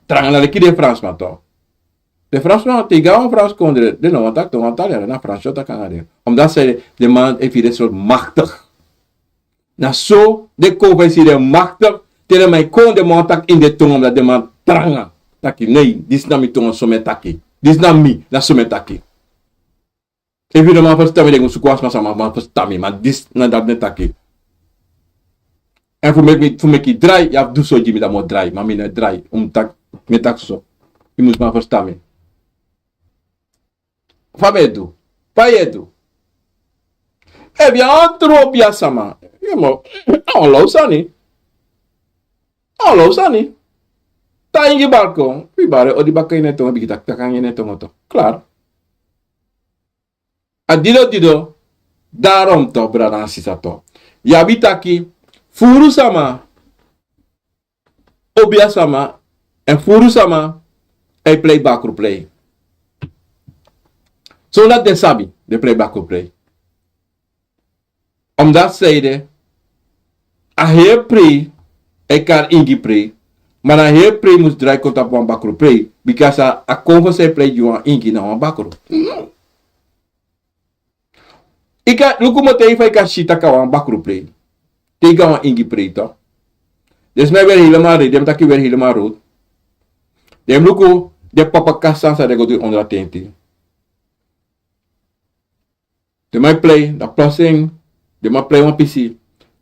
Tranga na leki den fransman to. Den fransman te yu go na wan franskondre den no wani taki tongo a tali a den na fransi o taki nanga den. Om dati seide den man e firi ensrefi maktik. Na so den kon fu en si den maktik. Te den man e kon den man o taki ini den tongo dati den man tranga. Taki nei disi na mi tongo so mi e taki. Disi na mi na so mi e taki. Efu yu no man ferstan mi den go suku wan sma san man ferstan mi ma disi na dati mi e taki. Èn fu meki mi fu meki yu drai yu abi du so gi mi dan mi o drai ma mi no e drai un mi taki so. Yu mus man ferstan mi. Fa mi e du? Fa yu e du? Efu yu a wan tru obi a sama. Yu mo a wan low sani. A wan low sani. Te a ingi bari kon wi bari odi baka ini en tongo bigin taki taki nanga ini en tongo to. Klar. A dido dido. Darom to brada na sisa to. Yu abi taki furu sama. Obi a sama èn furu sama. A e plei bakru plei. Sondati den sabi den plei bakru plei. Om dati seide a heri prei. A e kari ingi prei. Ma na heri prei mus drai kon tapu wan bakru prei bika a kon fu san e plei gi wan ingi na wan bakru. Yu kan luku moto efu a yu kan si tak' a wan bakru prei. Te yu go na wan ingi prei to. Den sma e weri helemal redi den mus taki weri helemal rowtu. Den mus luku den papa kasi san san den go du ini ondro a tenti. Den man e plei dan plosing. Den man plei wan pisi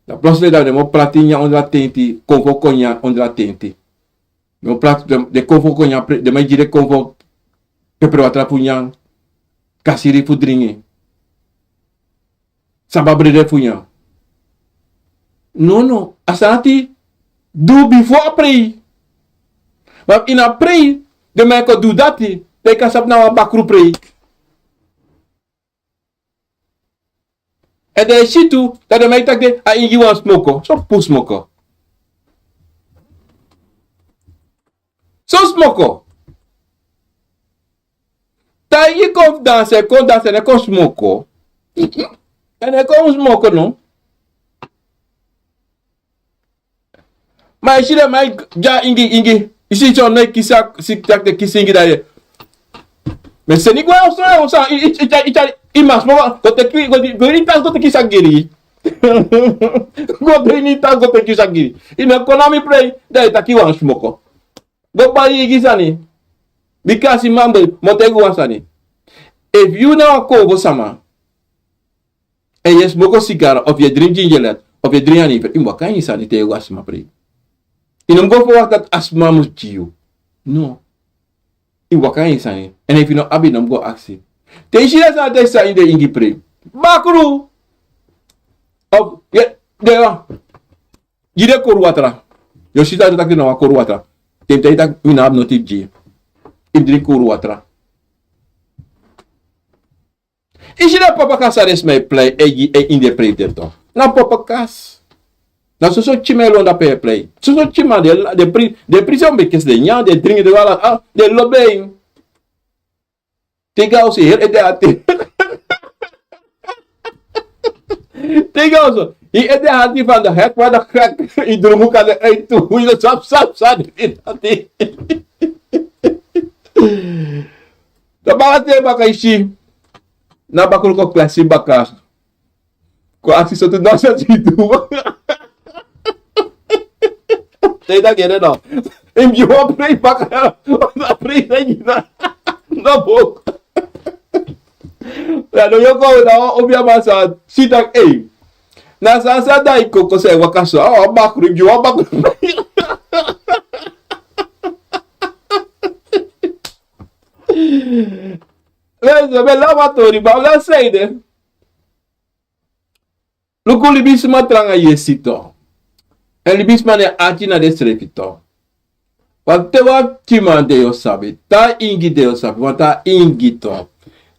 dan plosing dan den man o prati nyan ondro a tenti kon fu o kon nyan ondro a tenti. Den man o prati den kon fu o kon nyan den man e gi den kon fu o pepere watra fu nyan. Kasiri fu dringi. Saba brede fu nyan. Nono a sani ati du bifo a prei. Ma ini a prei den man e kon du dati dan yu kan sabi na wan bakru prei. Èn dan yu si tu dan den man e taki den a ingi wan smoko so pun smoko. So smoko. Te a ingi kon fu dansi e kon dansi èn e kon smoko. Èn e kon smoko no. Ma yu si den man e gi a ingi ingi. Yu si son no e kisi a siki taki den kisi ingi dan yu e. Mi e seni gwe a oso na yu oso a yu tyari yu man smoko go teki go ini tasi go teki yu saki giri. Go ini tasi go teki yu saki giri. Yu no kon na mi prei dan yu taki yu wani smoko. Go bai yu ingi sani. Bika a si man boi mi o taigi wan sani. Efu yu na wan konfo sama èn yu e smoko sigara of yu e dringi gingelet of yu e dringi anife yu mus waka ini sani te yu go a sma prei. Yu no mus go fowakti dati a sma mus gi yu. No. Yu mus waka ini sani èn efu yu no abi yu no mus go aksi. Te yu si den sani te yu sa ini den ingi prei bakru. Of yu e den wan gi den koru watra. Yu o si san den taki na wan koru watra. Den mus taigi yu tak' mi no abi noti fu gi yu. yu dringi kuru watra. Yu si den papa kas san den sma e plei e gi en ini den prei ten. Na papa kas. Na soso pikin man e lon dape e plei. Soso pikin man den pri den prison ben kisi den nyan den dringi den wala den lobi en. Te yu go na oso yu heri ede hati. Te yu go na oso yu ede hati fan de hek fan de hek. Yu drungu kan de uit tu yu de sap sap sap. Dan baka te baka yu si na bakru kon klasi baka. Kon aksi sortu dansi ati yu du. Te yu daki ede no. Yu mus gi wan prei baka. Wan prei na yu na. Na bok. Na no yu o kon na wan obiaman san si taki ei. Na san san dan yu kon kon san yu waka so a wan bakru yu gi wan bakru. Lezen ben lawa tori ma un na sei de. Luku libisma tranga yesi to. Èn libisma na en ati na den srefi to. Wan te wan pikin man de yu o sabi te a ingi de yu o sabi wan te a ingi to.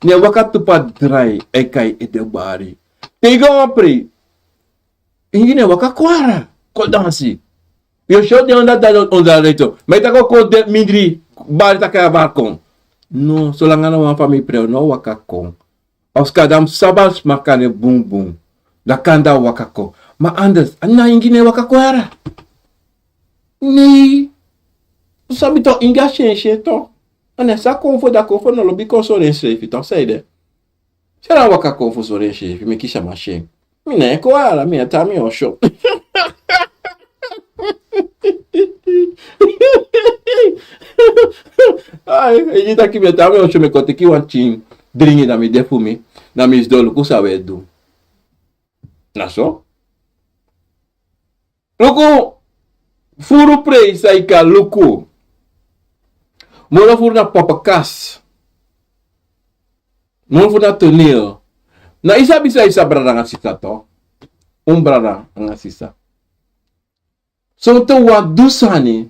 Ne waka tu fu a drai e kai ede bari. Te yu go wan prei. Ingi ne waka kon ara kon dansi. Yu o si o de onda dadi onda dadi to ma yu taki o kon de mindri. Bari taki a bari kon. No solanga na wan famili prei o no waka kon. Of skada mus sabi a sma kande bunbun. Dan kande a waka kon. Ma anders a na ingi ne waka kon ara. Nei. Un sabi to ingi a sensi en to. A na en sa kon fu dan kon fu no lobi kon sori ensrefi to san ede. Seri a waka kon fu sori ensrefi meki sama si en. Mi na en kon ara mi na tan mi o si. Ai e di taki mi e tan mi o si mi e kon teki wan pikin dringi na mi de fu mi. Na mi sidon luku san un e du. Na so. Luku furu prei san yu kan luku. Moro furu na papakas. Moro furu na toneo. Na yu sabi san yu sabi brada nanga sisa to. Un brada nanga sisa. Sonten un wani du sani.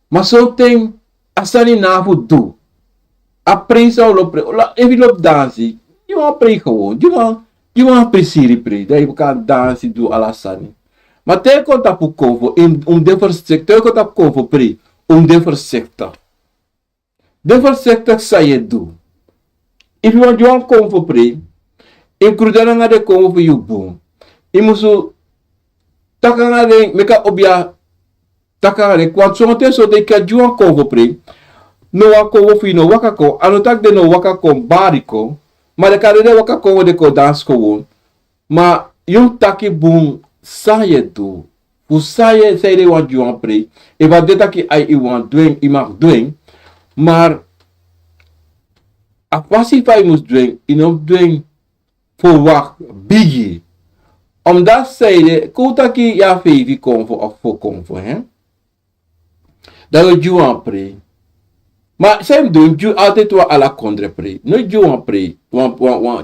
Ma sonten a sani na fu du. A prei san un lobi prei efu yu lobi dansi. Gi wan prei gewon gi wan prisiri prei dan yu kan dansi du ala sani. Ma te yu kon tapu konfo un mus de fersekte te yu kon tapu konfo prei un mus de fersekte. De fersekte san yu e du. Efu yu wani gi wan konfo prei yu mus krudu en nanga den konfo fu yu bun. Yu musu taki nanga den meki a obi a taki nanga den kwan sonten sonten yu kan gi wan konfo prei. No wan konfo fu yu no waka kon a no taki den no waka kon bari kon. Ma den kan de den waka kon wan den kon dansi kon won. Ma yu mus taki bun san yu e du. Fu san yu e san yu de wan gi wan prei. Efu a de taki ai yu wani du en yu maki du en. Mar a fasi fa yu mus du en yu no mus du en fu wak bigi. Omdati san yu de kon un taki yu a feifi konfo of fo konfo. Dan yu o gi wan prei. Ma san yu mus du yu mus gi alteti wan ala kondre prei no yu gi wan prei.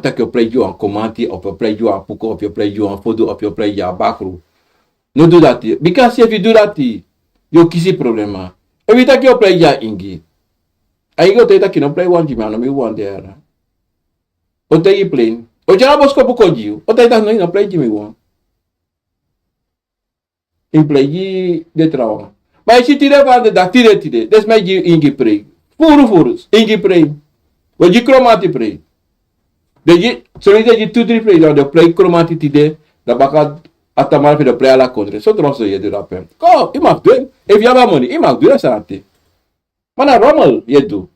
Taki yu o prei gi wan komanti of yu o prei gi wan puku of yu o prei gi wan fodu of yu o prei gi a bakru. No du dati bika si efu yu du dati yu o kisi problema. Efu yu taki yu o prei gi a ingi a ingi o taigi taki no prei wan gi mi a no mi wan de yara. O taigi plei o gi a na boskopu kon gi yu o taigi taki no yu no prei gi mi wan. Yu mus prei gi den trawan. Ma yu si tide fu ande dati tide tide den sma e gi yu ingi prei. Furu furu ingi prei. We gi kromanti prei. Den gi solisi den gi tu dri prei dan den prei kromanti tide. Dan baka a tamara fu den prei ala kondre so tron so yu e du dape. Kon yu maki du en efu yu abi a moni yu maki du en san ati. Ma na romel yu e du.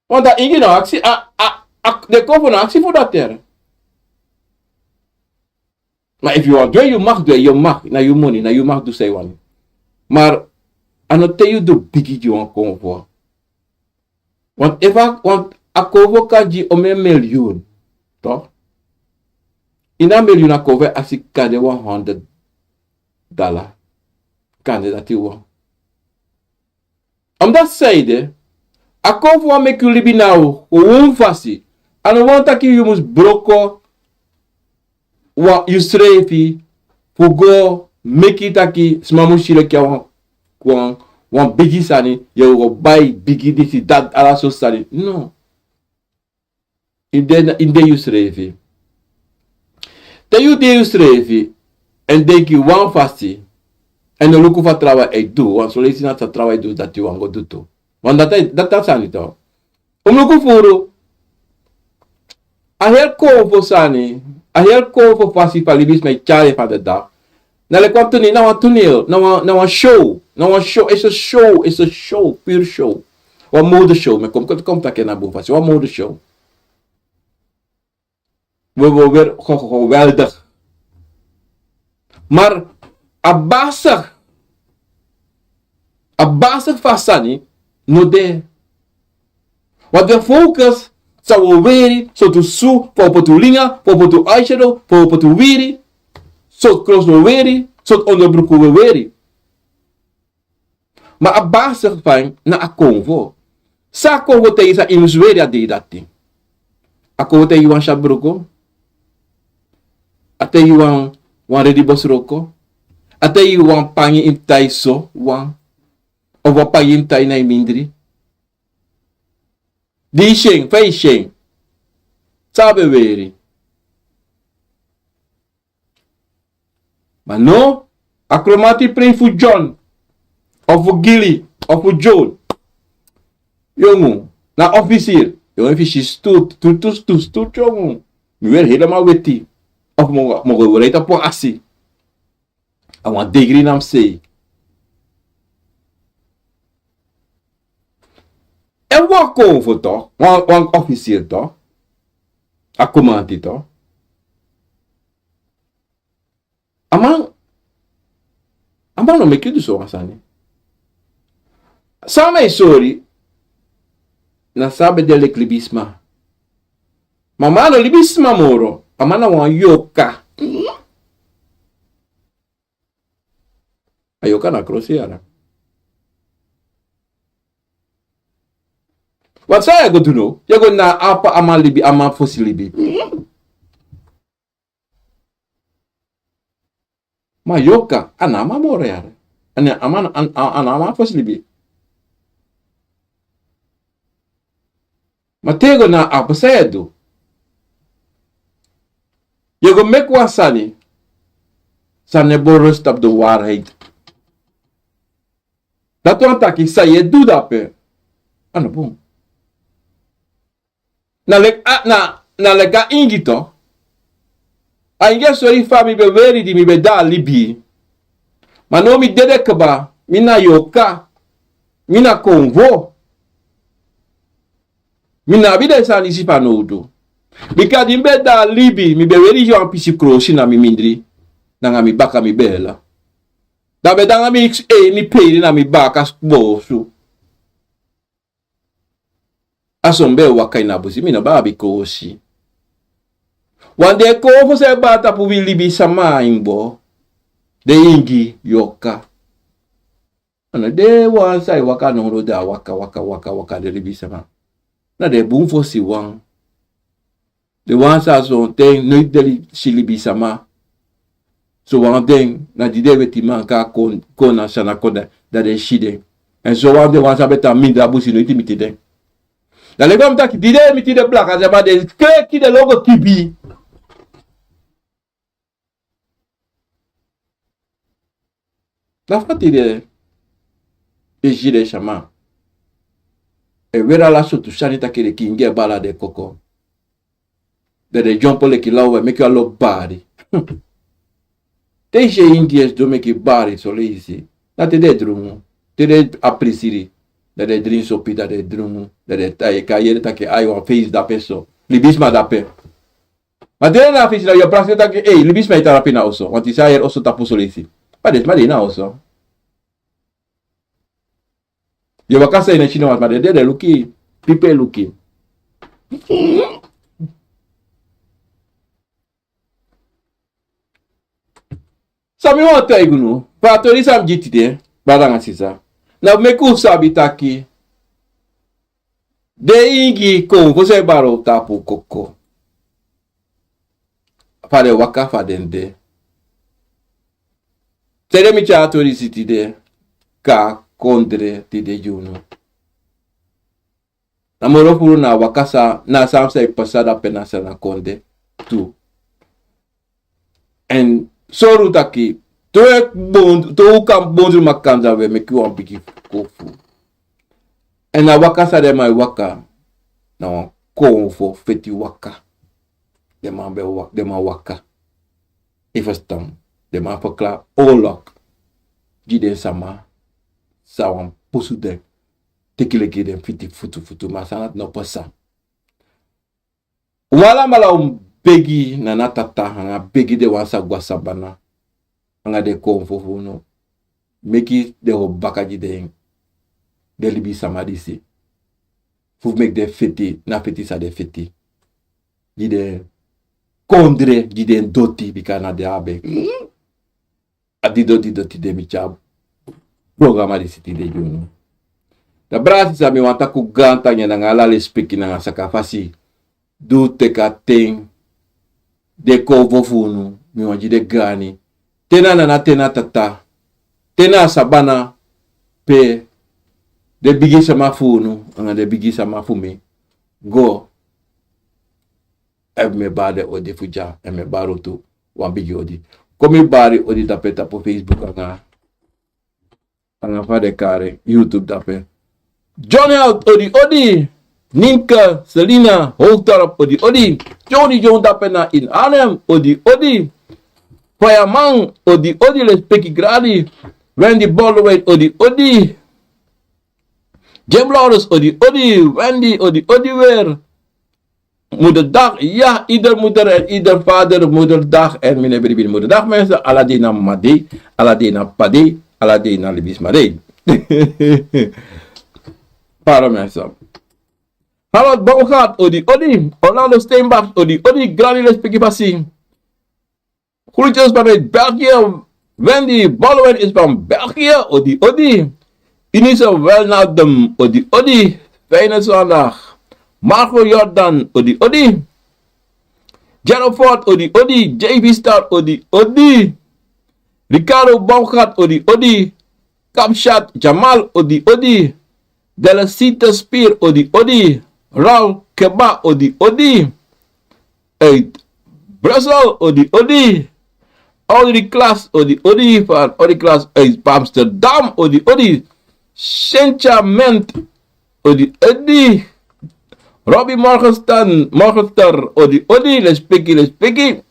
Want a ingi no aksi a a a den kon fu no aksi fu dati ere. Ma efu yu wani du en yu maki du en yu maki na yu moni na yu maki du san yu wani. Mar a no te yu du bigi gi wan konfo. Want efu a konfo kan gi omen milyun. Tok. Ini a milyun a konfo e aksi kande wan honderd dala. Kande dati wan. Omdati san ede a kon fu wan meki yu libi na ownu fasi. A no wani taki yu mus broko wan yusrefi fu go meki taki sma mus si leki a wan wan wan bigi sani, yu o go bai bigi disi, dati, ala sortu sani. No. Yu de, yu de yusrefi. Te yu de yusrefi, èn denki wan fasi, èn no luku fa trawan e du, want son leisi na san trawan e du dati yu wani go du tu. Want dati, dati a sani tu. Un mus luku furu. A heri konfo sani, a heri konfo fasi fa libisma e tyari en vandaag. Na leki wan toneel, na wan toneel, na wan, na wan show, na wan show, is een show, is een show, puur show. Wan modeshow, mi e kon, kon, kon taki en na bun fasi, wan modeshow. We, we, we, ge-, ge-, geweldig. Maar a basis, a basis fu a sani no de. Want we focus san we weri, sortu su, fa we poti un linga, fa we poti un eyeshadow, fa we poti un wiri, sortu krosi we weri, sortu onderbroek we weri. Ma a basis fu en na a konfo. San a konfo taigi san yu mus weri a dei dati? A konfo taigi wan syatu broku? A taigi wan, wan redi bosroko? A taigi wan pangi yu mus tai so, wan? Of wan pangi yu mus tai na yu mindri? Di yu si en, fa yu si en? San a ben weri? Ma no, a kromati prei fu John, of fu Gili, of fu John. Yongu, na officier. Yongu, efu yu si stu, tu, tu, tu, stu, yongu. Mi weri helemaal weti. Of mi o, mi o go weri tapu wan asi. A wan degree na mi sei. Èn wan konfo tu, wan, wan officier tu, a komanti tu. A man, a man no meki yu du so wan sani. San mi e sori, na san a ben de leki libisma. Ma a man no libisma moro, a man na wan yorka. A yorka na krosi yara. Wat san yu e go du now? Yu e go na apa a man libi, a man fosi libi. Ma yorka, a no a man moro yara. A no a man, a, a, a no a man fosi libi. Ma te yu go na apa san yu e du? Yu e go meki wan sani san no e berust op de waarheid. Dati wani taki san yu e du dape, a no bun. Na leki a, na, na leki a ingi tu. A ingi e sori fa mi ben weri di mi ben de na libi. Ma now mi dede kaba, mi na yorka, mi na konfo. Mi no abi den sani disi fanowdu. Bika di mi ben de na libi, mi ben weri wan pisi krosi na mi mindri. Nanga mi baka mi ben e hala. Dan mi ben de nanga mi, eh, mi peri na mi baka bosu. A so mi ben e waka ini a busi, mi no ben abi koosi. Wan dei konfo san e bari tapu wi libisma ini bo. Den ingi yorka. A no den wan san e waka now, den a waka, waka, waka, waka, den libisma. Na den bun fosiwan. Den wan san sonten noiti den si libisma. Sowan fu den, na di den wetiman kon, kon na Sanakonda, dan den si den. Èn sowan fu den wan san ben tan mindri a busi noiti miti den. Dan leki fa mi taki, di den miti den blaka sama, den kreki, den logo kibi. Na fa tide yu si den sama e weri ala sortu sani taki den kingi e bari den koko. Dan den dyompo leki law, e meki yu a lobi bari. Te yu si en, ingi e sidon meki bari son leisi. Na te den e drungu. Te den e prisiri. Dan den e dringi sopi, dan den e drungu. Dan den e tai, kan yere taki ai wan feisi dape so. Libisma dape. Ma te den na feisi, dan yu o prakseri taki, ei, libisma e tan dape na oso. Want yu sa yere oso tapu son leisi. Ma den sma de na oso. Yu e waka san yu no e si no wan, ma den de, den e luku yu. Pipo e luku yu. San mi wani taigi unu, fu a tori san mi gi tide, brada nanga sisa, na fu meki un sabi taki den ingi konfo san e bari un tapu koko. Fa den waka, fa den de. Te den miti a tori disi tide, kan kondre tide gi unu. Na moro furu na a waka san, na san san e pasa dape na Sranan kondre tu. Èn sori un taki, te un kan bondru makandra, un e meki wan bigi kofu. Èn a waka san den man e waka, na wan konfo feti waka. Den man ben wa-, den man waka. Yu e ferstan? Den man ferkla oorlog gi den sama san wani pusu den, teki leki den fiti futu futu, ma san dati no pasa. Un alamala un begi na a Tata, nanga begi den wan san go a sabana, nanga den konfo fu unu, meki den hori baka gi den, den libisama disi. Fu meki den feti na feti san den feti. Gi den kondre, gi den doti, bika na den a ben. A di doti doti den mi tyari programa disi tide gi unu. Da brada, sisa, mi wani taki un gaantangi nanga ala lespeki nanga sakafasi. Di un teki a ten, den konfo fu unu, mi wani gi den gaani. Te na a nana, te na a tata, te na a sabana, pe den bigisama fu unu nanga den bigisama fu mi go. Èn mi e bari den odi fu dya, èn mi e bari un tu wan bigi odi. Kon mi bari odi dape tapu Facebook nanga, nanga fa den kari, YouTube dape. John Held, odi odi. Ninka Selina Hoogdorp, odi odi. Joni John dape na in Arnhem, odi odi. Fireman, odi odi, lespeki gradi. Wendy Baldwin, odi odi. Jim Lawrence, odi odi. Wendy, odi odi weer. Moederdag, ja, ieder moeder en ieder vader moederdag. En mi no e bribi moederdag, mensen. Ala dei na mama dei, ala dei na papa dei, ala dei na libisma dei. Pardon, mensen. Harold Baumgart, odi odi. Orlando Steinbach, odi odi. Granny, lespeki fasi. Groetjes vanuit België. Wendy Baldwin is van België. Odi odi. Inisa Welnadem, odi odi. Fijne zondag. Marco Jordan, odi odi. Gerald Ford, odi odi. J V Star, odi odi. Ricardo Baumgart, odi odi. Kamshat Jamal, odi odi. Delasita Spir, odi odi. Raul Keba, odi odi. Uit Brussel, odi odi. Audrey Klaas, odi odi. Van Audrey Klaas uit Amsterdam, odi odi. Cynthia Ment, odi odi. Robbie Morgenstern, Morgenster, odi odi. Lespeki, lespeki.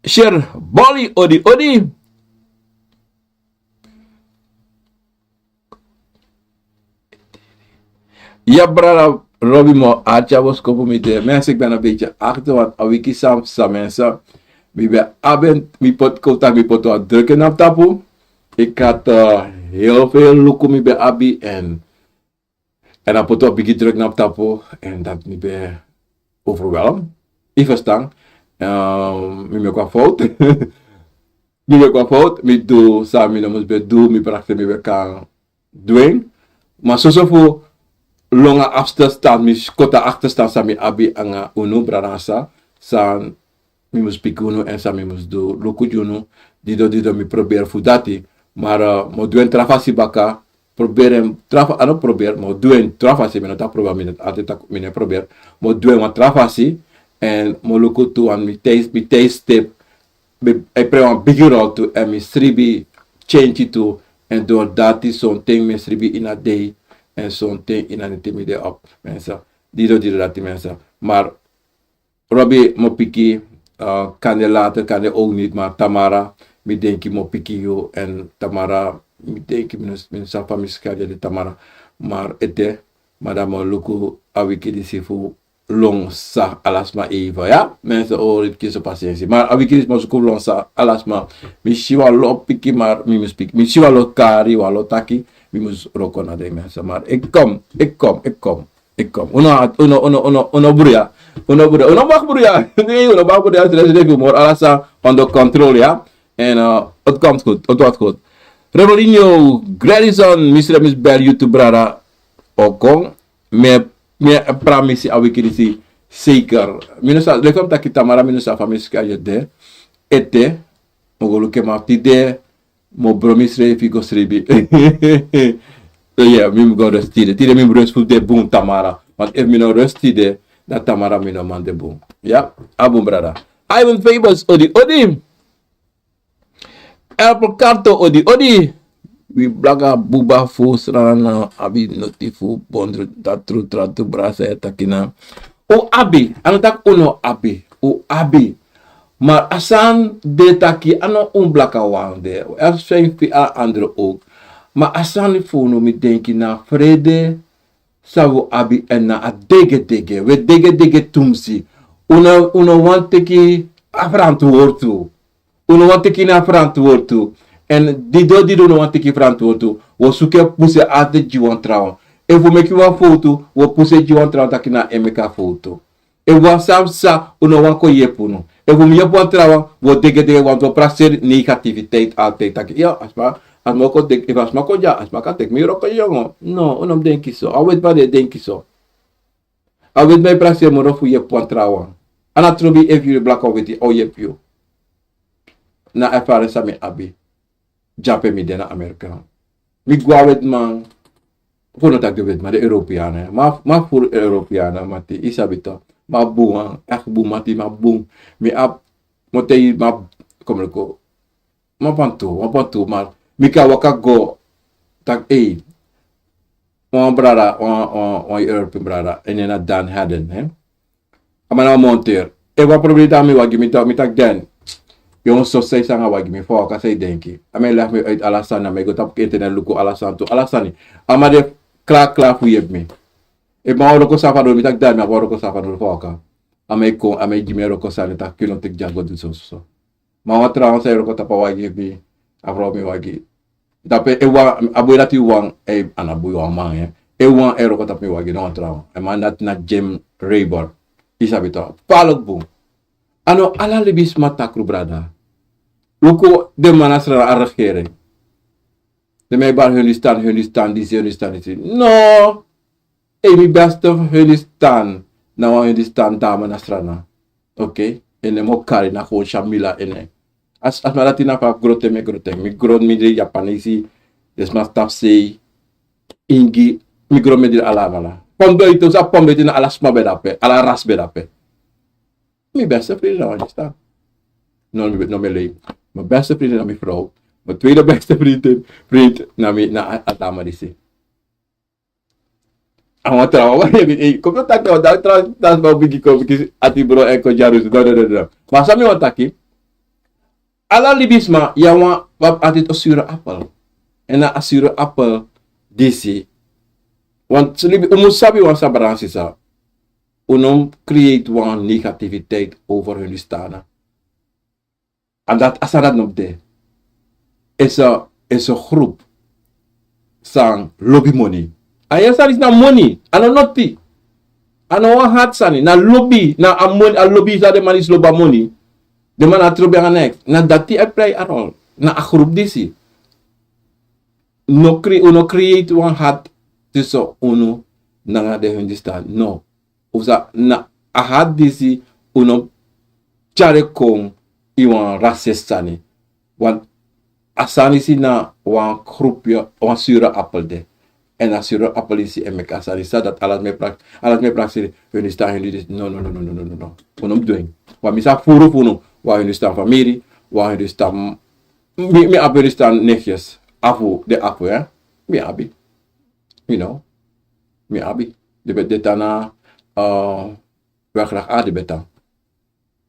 Sher Bolly, odi odi. Ya, brada Robbie, mi o arki a boskopu. Mi de, mensen, ik ben een beetje achter, want a wiki san pasa, mensen. Mi ben abi, mi poti, kon taki mi poti wan druk na mi tapu. Ik had, eh, heel veel luku mi ben abi en, en a poti wan bigi druk na mi tapu en dati mi ben overwhelmed. Yu e ferstan? Ehm, mi meki wan fout. Mi meki wan fout, mi du san mi no mus ben du, mi prakseri mi ben kan du en. Ma soso fu lon a achterstand, mi koti a achterstand san mi abi nanga unu, brada, nanga sisa, san mi mus piki unu en san mi mus du luku gi unu, didon didon mi proberi fu dati. Ma, eh, mi o du en tra fasi baka, proberi en tra fa-, a no proberi, mi o du en tra fasi, mi no taki proberi, mi no, altijd taki mi no e proberi, mi o du en wan tra fasi, en mi o luku tu, want mi tij-, mi tijdstip, mi e play wan bigi rol tu, en mi sribi change tu, en door dati sonten mi e sribi ini a dei, en sonten ini a neti mi de op, mensen. Didon didon dati, mensen. Maar Robbie, mi o piki, eh, kande later, kande ook niet, maar Tamara, mi denki mi o piki yu, en Tamara, mi denki mi no, mi no sabi fa mi sika gi Tamara, maar ete, ma dan mi o luku a wiki disi fu lon san ala sma even, ya? Mensen, o, yu kisi pasensi. Maar a wiki disi mi o suku lon san ala sma. Mi si wan lo piki, maar mi mus piki. Mi si wan lo kari, wan lo taki, mi mus wroko na den, mensen. Maar ik kom, ik kom, ik kom. Ik kom. Unu, unu, unu, unu, unu bruya. Unu bruya. Unu mag bruya. Nee, unu mag bruya. Stress de humor. Ala san onder controle, ya. En, eh, het komt goed. Het wordt goed. Revelinho Gradison, mi srefi mus bel yu tu, brada. Oko. Mi, mi e pramisi a wiki disi zeker. Mi no sa, leki fa mi taki, Tamara, mi no sa fa mi sika gi yu de. Ete. Mi o go luku en, ma tide Mi o bron misrefi go sribi. Ya, mi mus go rest tide. Tide mi mus rest fu de bun tamara. Want efu mi no rest tide, dan tamara mi no man de bun. Ya, a bun brada. Ivan Fables, odi odi. Apple Karto, odi odi. Wi blaka buba fu Sranan abi noti fu bondru, dati tru, tra tru brada, san yu e taki na. Un abi, a no taki un no abi, un abi. Ma a sani de taki a no un blaka wan de. A sani fu ala andre ook. Ma a sani fu unu, mi denki, na frede san wi abi, èn na a degedege. Wi e degedege tumsi. Un no, un no wani teki a frantwortu. Un no wani teki na frantwortu. Èn didon didon un no wani teki frantwortu. Wi o suku en puse altijd gi wan trawan. Efu un meki wan fowtu, wi o puse gi wan trawan taki na en meki a fowtu. Efu wan sani psa, un no wani kon yepi unu. Efu un mus yepi wan trawan, wi o degedege, want wi o prakseri negativiteit altijd taki, ya, a sma, a sma o kon teki, efu a sma kon dya, a sma kan teki mi wroko yongo. No, un no mus denki so. A wetiman di e denki so. A wetiman e prakseri moro fu yepi wan trawan. A no trobi efu yu blaka o weti, a o yepi yu. Na a ervaring san mi abi. Dyape mi de na Amerika. Mi go a wetiman. Fu no taki den wetiman, den Europeanen. Ma, ma furu Europeanen, mati, yu sabi toch. Ma bun wan, echt bun, mati, ma bun. Mi abi, mi o taigi, ma, kon mi luku. Ma pantu, ma pantu, ma mi kan waka go, taki, ei. Wan brada, wan, wan, wan European brada, en nen na Dan Haddon, hè. A man na wan monteur. Efu wan problema de na mi wagi, mi ta-, mi taki: Dan, yu no mus so seri sanga wagi, mi fu waka san yu denki. A man e leg mi uit ala sani, a man e go tapu internet luku ala sani tu, ala sani. A man de kla kla fu yepi mi. Efu mi abi wan wroko san fu doro, mi taki: Dan, mi abi wan wroko san fu doro, fu waka. A man e kon, a man e gi mi wroko sani, taki: Yu no teki dya go du so so so. Ma wan trawan san e wroko tapu a wagi gi mi, a frow mi wagi. Dape e wan, a boi dati wan, e, a no boi, wan man, e. E wan e wroko tapu mi wagi, no wan trawan. A man dati na Jim Raybor. Yu sabi toch. Palo bun. A no ala libisma takru, brada. Luku den man na Sranan, a regering. Den man e bari Hindustan, Hindustan disi, Hindustan disi. No. Ei, mi beste fu Hindustan, na wan Hindustan dama na Sranan. Oké? En nen mi o kari, na gewoon Shamila en nen. A, a sma dati na fa grote mi e grote. Mi gron mindri Japanesi, den sma tapu sei, Ingi, mi gron mindri ala, ala. Pon Doiti, un sabi Pon Doiti, na ala sma ben de dape, ala ras ben de dape. Mi beste vriend na wan Hindustan. No, mi, no, mi lei. Mi beste vriend na mi frow. Mi tweede beste vriend, vriend na mi, na a, a dama disi. A wan trawan, wan, ei, kon mi taki, wan trawan, trawan, sma bigi kon, bigi ati bro, en kon dyalusu. No, no, no, no. Ma san mi wani taki, ala libisma, yu abi wan, wan ati fu sure appel. En na a sure appel disi. Want libi, un mus sabi wan sani, brada nanga sisa. Un no mus create wan negativiteit over Hindustana. En dati, a sani dati no mus de. Is a, is a groep san lobi moni. A yu sani disi na moni, a no noti. A no wan hati sani, na lobi, na a moni, a lobi san den man disi lobi a moni. Den man no trobi nanga neks. Na dati e play a rol. Na a groep disi. No cre-, un no create wan hati tussen unu nanga den Hindustan. No. Un sa, na a hati disi un no tyari kon ini wan racist sani. Want a sani disi na wan groep, wan sure appel de. En a sure appel disi e meki a sani disi, dati ala sma e prak-, ala sma e prakseri Hindustan, Hindustan disi. No, no, no. Un no mus du en. Want mi sa furu fu unu, wan Hindustan famiri, wan Hindustan, mi, mi abi Hindustan nichtjes. Afu, den afu, hè. Mi abi. You know. Mi abi. Den ben de tan na, eh, Weggelag A, den ben de tan.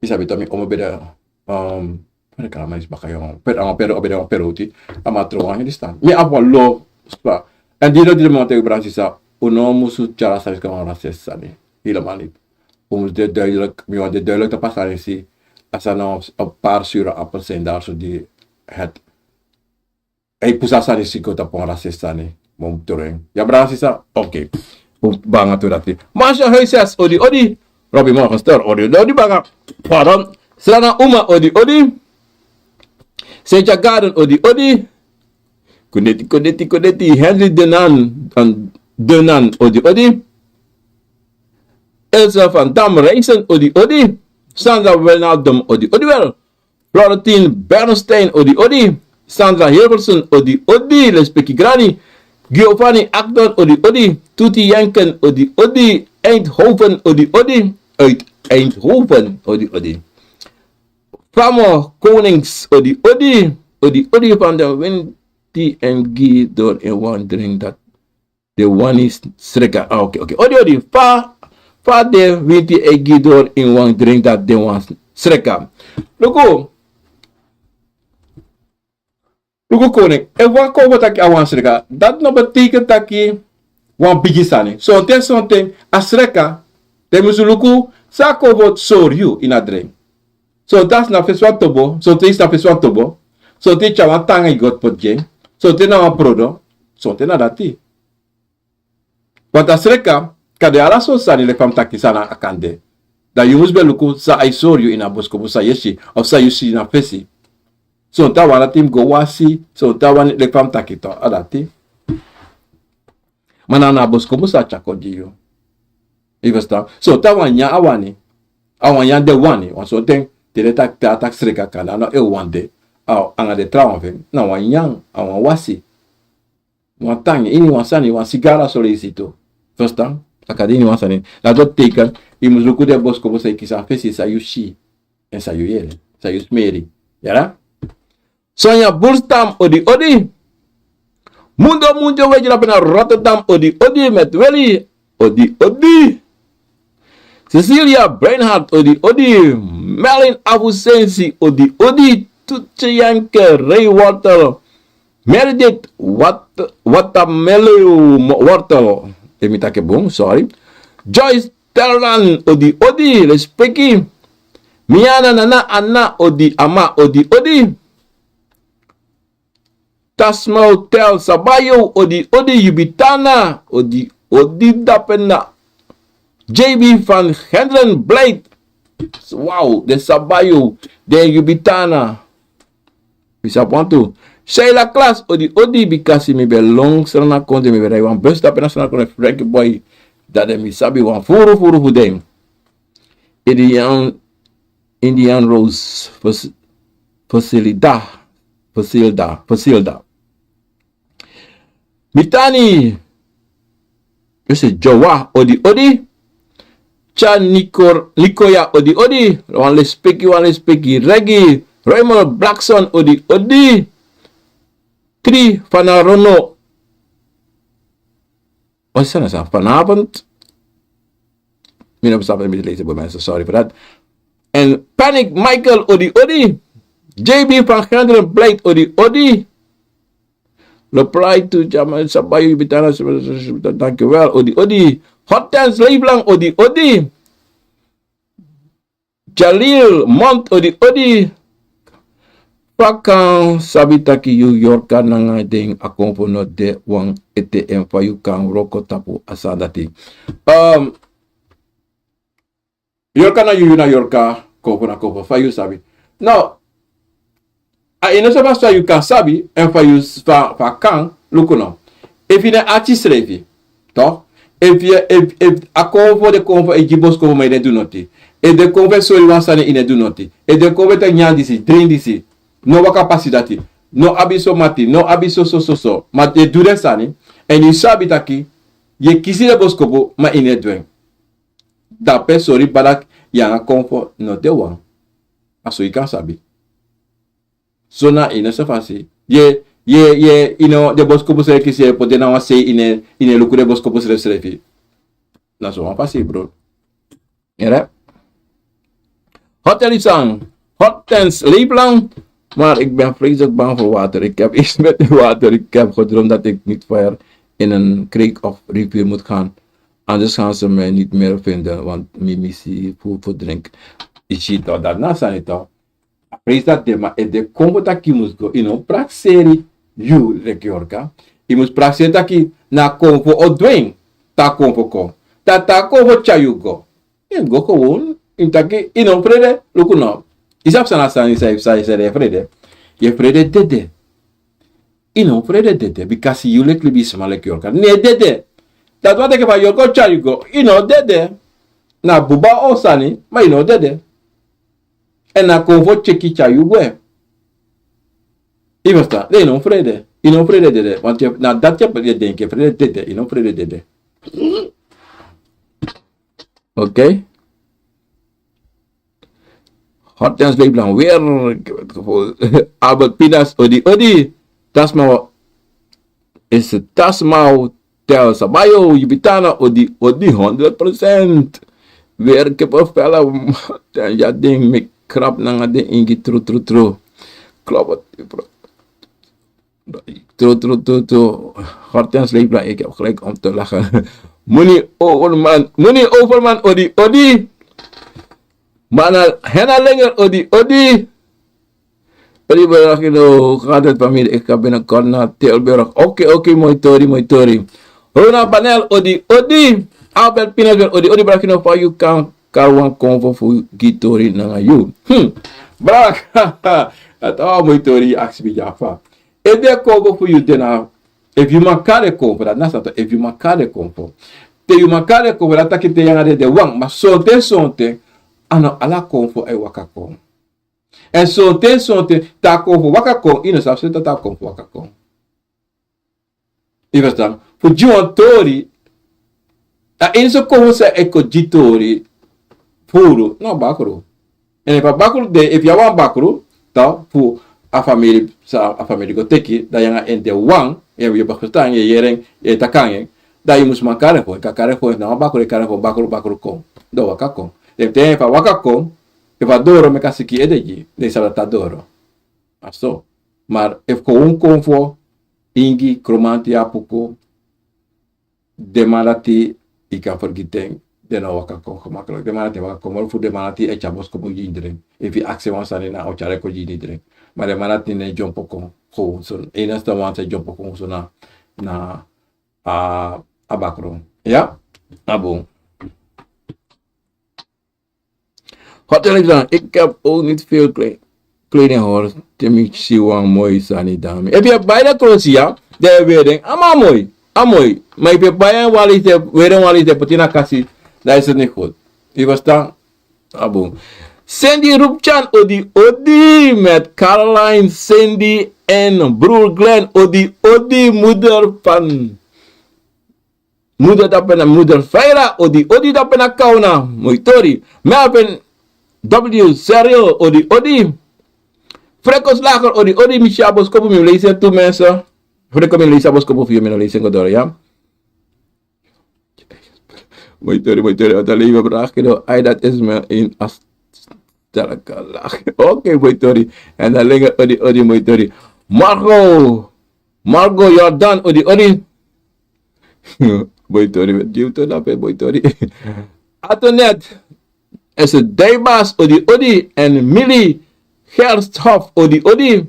Yu sabi toch, mi omo ben de, um, fa den kari a man disi baka, yongu. Pe-, a man Pero, o ben de wan Peroti. A man tron wan Hindustan. Mi abi wan lo sma. En di den, di den man taigi, brada nanga sisa, un no mus tyari a sani kon wan racist sani. Helemaal niet. Un mus de duidelijk, mi wani de duidelijk tapu a sani disi. A sani na wan paar sure appels zijn daar zo die het Ei, pusu a sani disi kon tapu wan racist sani. Mi o mus tron en. Ya, brada nanga sisa? Oké. Un banga tu dati. Marcia Huisers, odi, odi. Robbie Morgenster, odi, odi, odi, banga. Pardon. Sranan Uma, odi, odi. Sentia Garden, odi, odi. Kuneti, kuneti, kuneti. Henry Denan, an Denan, odi, odi. Elsa van Dam Reisen, odi, odi. Sandra Wijnaldum, odi, odi wel. Florentine Bernstein, odi, odi. Sandra Hilverson, odi, odi, lespeki grani. Giovanni Acton, odi, odi. Tuti Jenken, odi, odi. Eindhoven, odi, odi. Uit Eindhoven, odi, odi. Famo Konings, odi, odi. Odi, odi, van de winti en gi door in wan drink dat de wani sreka. Ah, oké, oké. Odi, odi. Fa, fa de winti e gi door in wan drink dat de wan sreka. Luku. Luku koning. Efu wan konfo taki a wan sreka, dat no betekent taki wan bigi sani. Sonten, sonten, a sreka, den musu luku san a konfo sori yu ini a drink. Sonten a sna fesi wan tobo, sonten i sna fesi wan tobo, sonten i tyari wan tanga i go poti gi en, sonten na wan prodo, sonten na dati. Want a sreka kan de ala sortu sani leki fa mi taki san na a kan de. Dan yu mus ben luku san a e sori yu ini a boskopu san yu e si, of san yu si na fesi. Sonten a wan dati mus go wasi, sonten a wan leki fa mi taki to, a dati. Ma na na a boskopu san a tyari kon gi yu. Yu ferstan? Sonten a wan nyan a wani. A wan nyan de wani, wan sonten te den taki, te a taki sreka kan de, a no e wan de. A, anga den trawan fu en, na wan nyan, a wan wasi. Wan tan, ini wan sani, wan sigara so leisi tu. Ferstan? A kan de ini wan sani. Dati o teken, yu mus luku den boskopu san yu kisi a fesi, san yu si. Èn san yu yere, san yu smeri. Yere? Sonja Bulstam, odi, odi. Mundo, Mundo, we drape na Rotterdam, odi, odi, met Willy, odi, odi. Cecilia Breinhart, odi, odi. Melin Avusensi, odi, odi. Tutje Janke, Ray Wortel. Meredith, wat, Watamelo Wortel. Efu mi taki bun, sorry. Joyce Terran, odi, odi, respeki. Miana, Nana, Anna, odi, Ama, odi, odi. Tasmau Tel Sabayo, odi, odi, Yubitana, odi, odi, dapena. J B van Genderen, Blade. Wow, den Sabayo, den Yubitana. Mi sabi wantu. Sheila Klas, odi, odi, bikasi mi ben lon Sranakonde, mi ben drai wan bus dapena Sranakonde, Frankie Boy, dati mi sabi wan furu, furu fu den. Indian, Indian Rose, Fas-, Fasilida, Fasilda, Fasilda. Mitani, ese Jowa, odi, odi. Chan Nikor-, Nikoya, odi, odi. Wan lespeki, wan lespeki. Regi, Raymond Blackson, odi, odi. Tri, Fanarono. Wat is er nou vanavond? Mi no sabi mi lezen, mensen, sorry for that. En Panic Michael, odi, odi. J B van Genderen, Blade, odi, odi. Reply to Jamal Sabayo, Bitana, dankjewel, odi, odi. Hortense Leeflang, odi, odi. Jalil Mont, odi, odi. Fa kan sabi taki yu yorka nanga den a konfo no de wan ete, en fa yu kan wroko tapu a sani dati. Um, yorka na yu, yu na yorka, konfo na konfo, fa yu sabi. No, a ini so fa yu kan sabi, en fa yu s-, fa, fa kan, luku no. Efu yu na artist srefi, toch? Efu yu, efu, efu a konfo, den konfo e gi boskopu ma yu no e du noti. Efu den konfo e sori wan sani, yu no e du noti. Efu den konfo e taki nyan disi, dringi disi, no waka pasi dati, no abi so mati, no abi so, so, so, so. Ma yu e du den sani, èn yu sabi taki yu e kisi den boskopu ma yu no e du en. Dape sori barak, yu nanga konfo no de wan. A so yu kan sabi. So na ini so fasi. Yu e, yu e, yu e, yu no, den boskopu srefi kisi, yu e poti den na wan sei, yu no e, yu no e luku den boskopu srefsrefi. Na so wan fasi, bro. Yere? Hotel Isan, Hortense Leeflang. Maar ik ben vreselijk bang voor water. Ik heb iets met water. Ik heb gedroomd dat ik met fire in een kreek of rivier moet gaan. Anders gaan ze mij niet meer vinden, want mi misi fu, fu drink. Yu si toch, dati na sani toch. A presi dati de, ma efu den konfo taki yu mus go, yu no prakseri yu leki yorka. Yu mus prakseri taki na konfo o du en, te a konfo kon. Te a, te a konfo tyari yu go. Yu e go gewoon, yu taki, yu no frede, luku no. Yu sabi san na sani san, san, san yu e frede. Yu e frede dede. Yu no frede dede, bikasi yu leki libisma leki yorka no e dede. Dati wani taki fa yorka o tyari yu go, yu no dede. Na buba o sani, ma yu no dede. Èn na konfo tyeki tyari yu gwe. Yu ferstan? Den no frede. Yu no frede dede. Want yu na dati yu e denki, frede dede. Yu no frede dede. Oké. Hortense Leibland weer. Albert Pinas, odi, odi. Tasma is tasma hotel Sabayo, Jubitana, odi, odi, honderd procent. Weer kippenvel. Dan ya ding mi krap nanga den ingi tru, tru, tru. Klopt. Tru, tru, tru, tru. Hortense Leibland, ik heb gelijk om te lachen. Muni Overman, Muni Overman, odi, odi. Mana Hena Lenger, odi, odi. Odi, Berakino, gaat het familie? Ik ga binnenkort naar Tilburg. Oké, oké, mooi tori, mooi tori. Rona Panel, odi, odi. Albert Pinasberg, odi, odi, Berakino, fa yu kan kari wan konfo fu gi tori nanga yu. Hmm. Brak, dat is al mooi tori, aksi mi dyafa. Efu den konfo fu yu de na, efu yu man kari konfo, dat na sata, efu yu man kari konfo. Te yu man kari konfo, dat taki te yu nanga den de wan, ma sonten, sonten, a no ala konfo e waka kon. Èn sonten, sonten, te a konfo waka kon, yu no sabi seti a konfo waka kon. Yu ferstan? Fu gi wan tori, a enso konfo san e kon gi tori, furu, na bakru. Èn efu a bakru de, efu yu abi wan bakru, dan fu a famiri, san a famiri go teki, dan yu nanga en de wan, yu e ferstan, yu e yere en, yu e taki nanga en, dan yu mus man kari en fu, yu kan kari en fu, na wan bakru, yu kari en fu, bakru, bakru kon. Dan a waka kon. Èn te efu a waka kon, efu a doro, meki a siki ede gi, dan yu sabi dati a doro. A so. Ma efu kon un konfo, ingi, kromanti, apuku, den man dati, yu kan fergiti en, den no waka kon gemakkelijk. Den man dati e waka kon moro fu den man dati e tyari boskopu gi yu dringi. Efu yu aksi en wan sani, na a o tyari en kon gi yu dringi. Ma den man dati no e dyompo kon, kon so, enigste wan san e dyompo kon so na, na a, a bakru. Ya? A bun. Hotel Exam, ik heb ook niet veel klei-, kleding hoor. Te mi si wan moi sani dan mi. Efu yu e bai den klosi ya, dan yu e weri den. A man moi, a moi. Ma efu yu e bai en wan leisi, weri en wan leisi, poti en na kasi, dan is het niet goed. Yu ferstan? A bun. Cindy Rupchan, odi, odi, met Caroline, Cindy en broer Glenn, odi, odi, moeder van Moeder dape na, moeder Feira, odi, odi dape na Kauna, moi tori. Melvin W Cyril, odi, odi. Franco Slager, odi, odi, mi si a boskopu, mi leisi en tu, mensen. Franco, mi leisi a boskopu fu yu, mi no leisi en go doro, ya. Moi tori, moi tori, want alleen maar vraag, you know, ai, dat is me in as-, sterke lach. Oké, moi tori. En dan Lenger, odi, odi, moi tori. Marco, Marco Jordan, odi, odi. Moi tori, met Jewton dape, moi tori. Antoinette, is het Dijbas, odi, odi. En Millie Gersthof, odi, odi.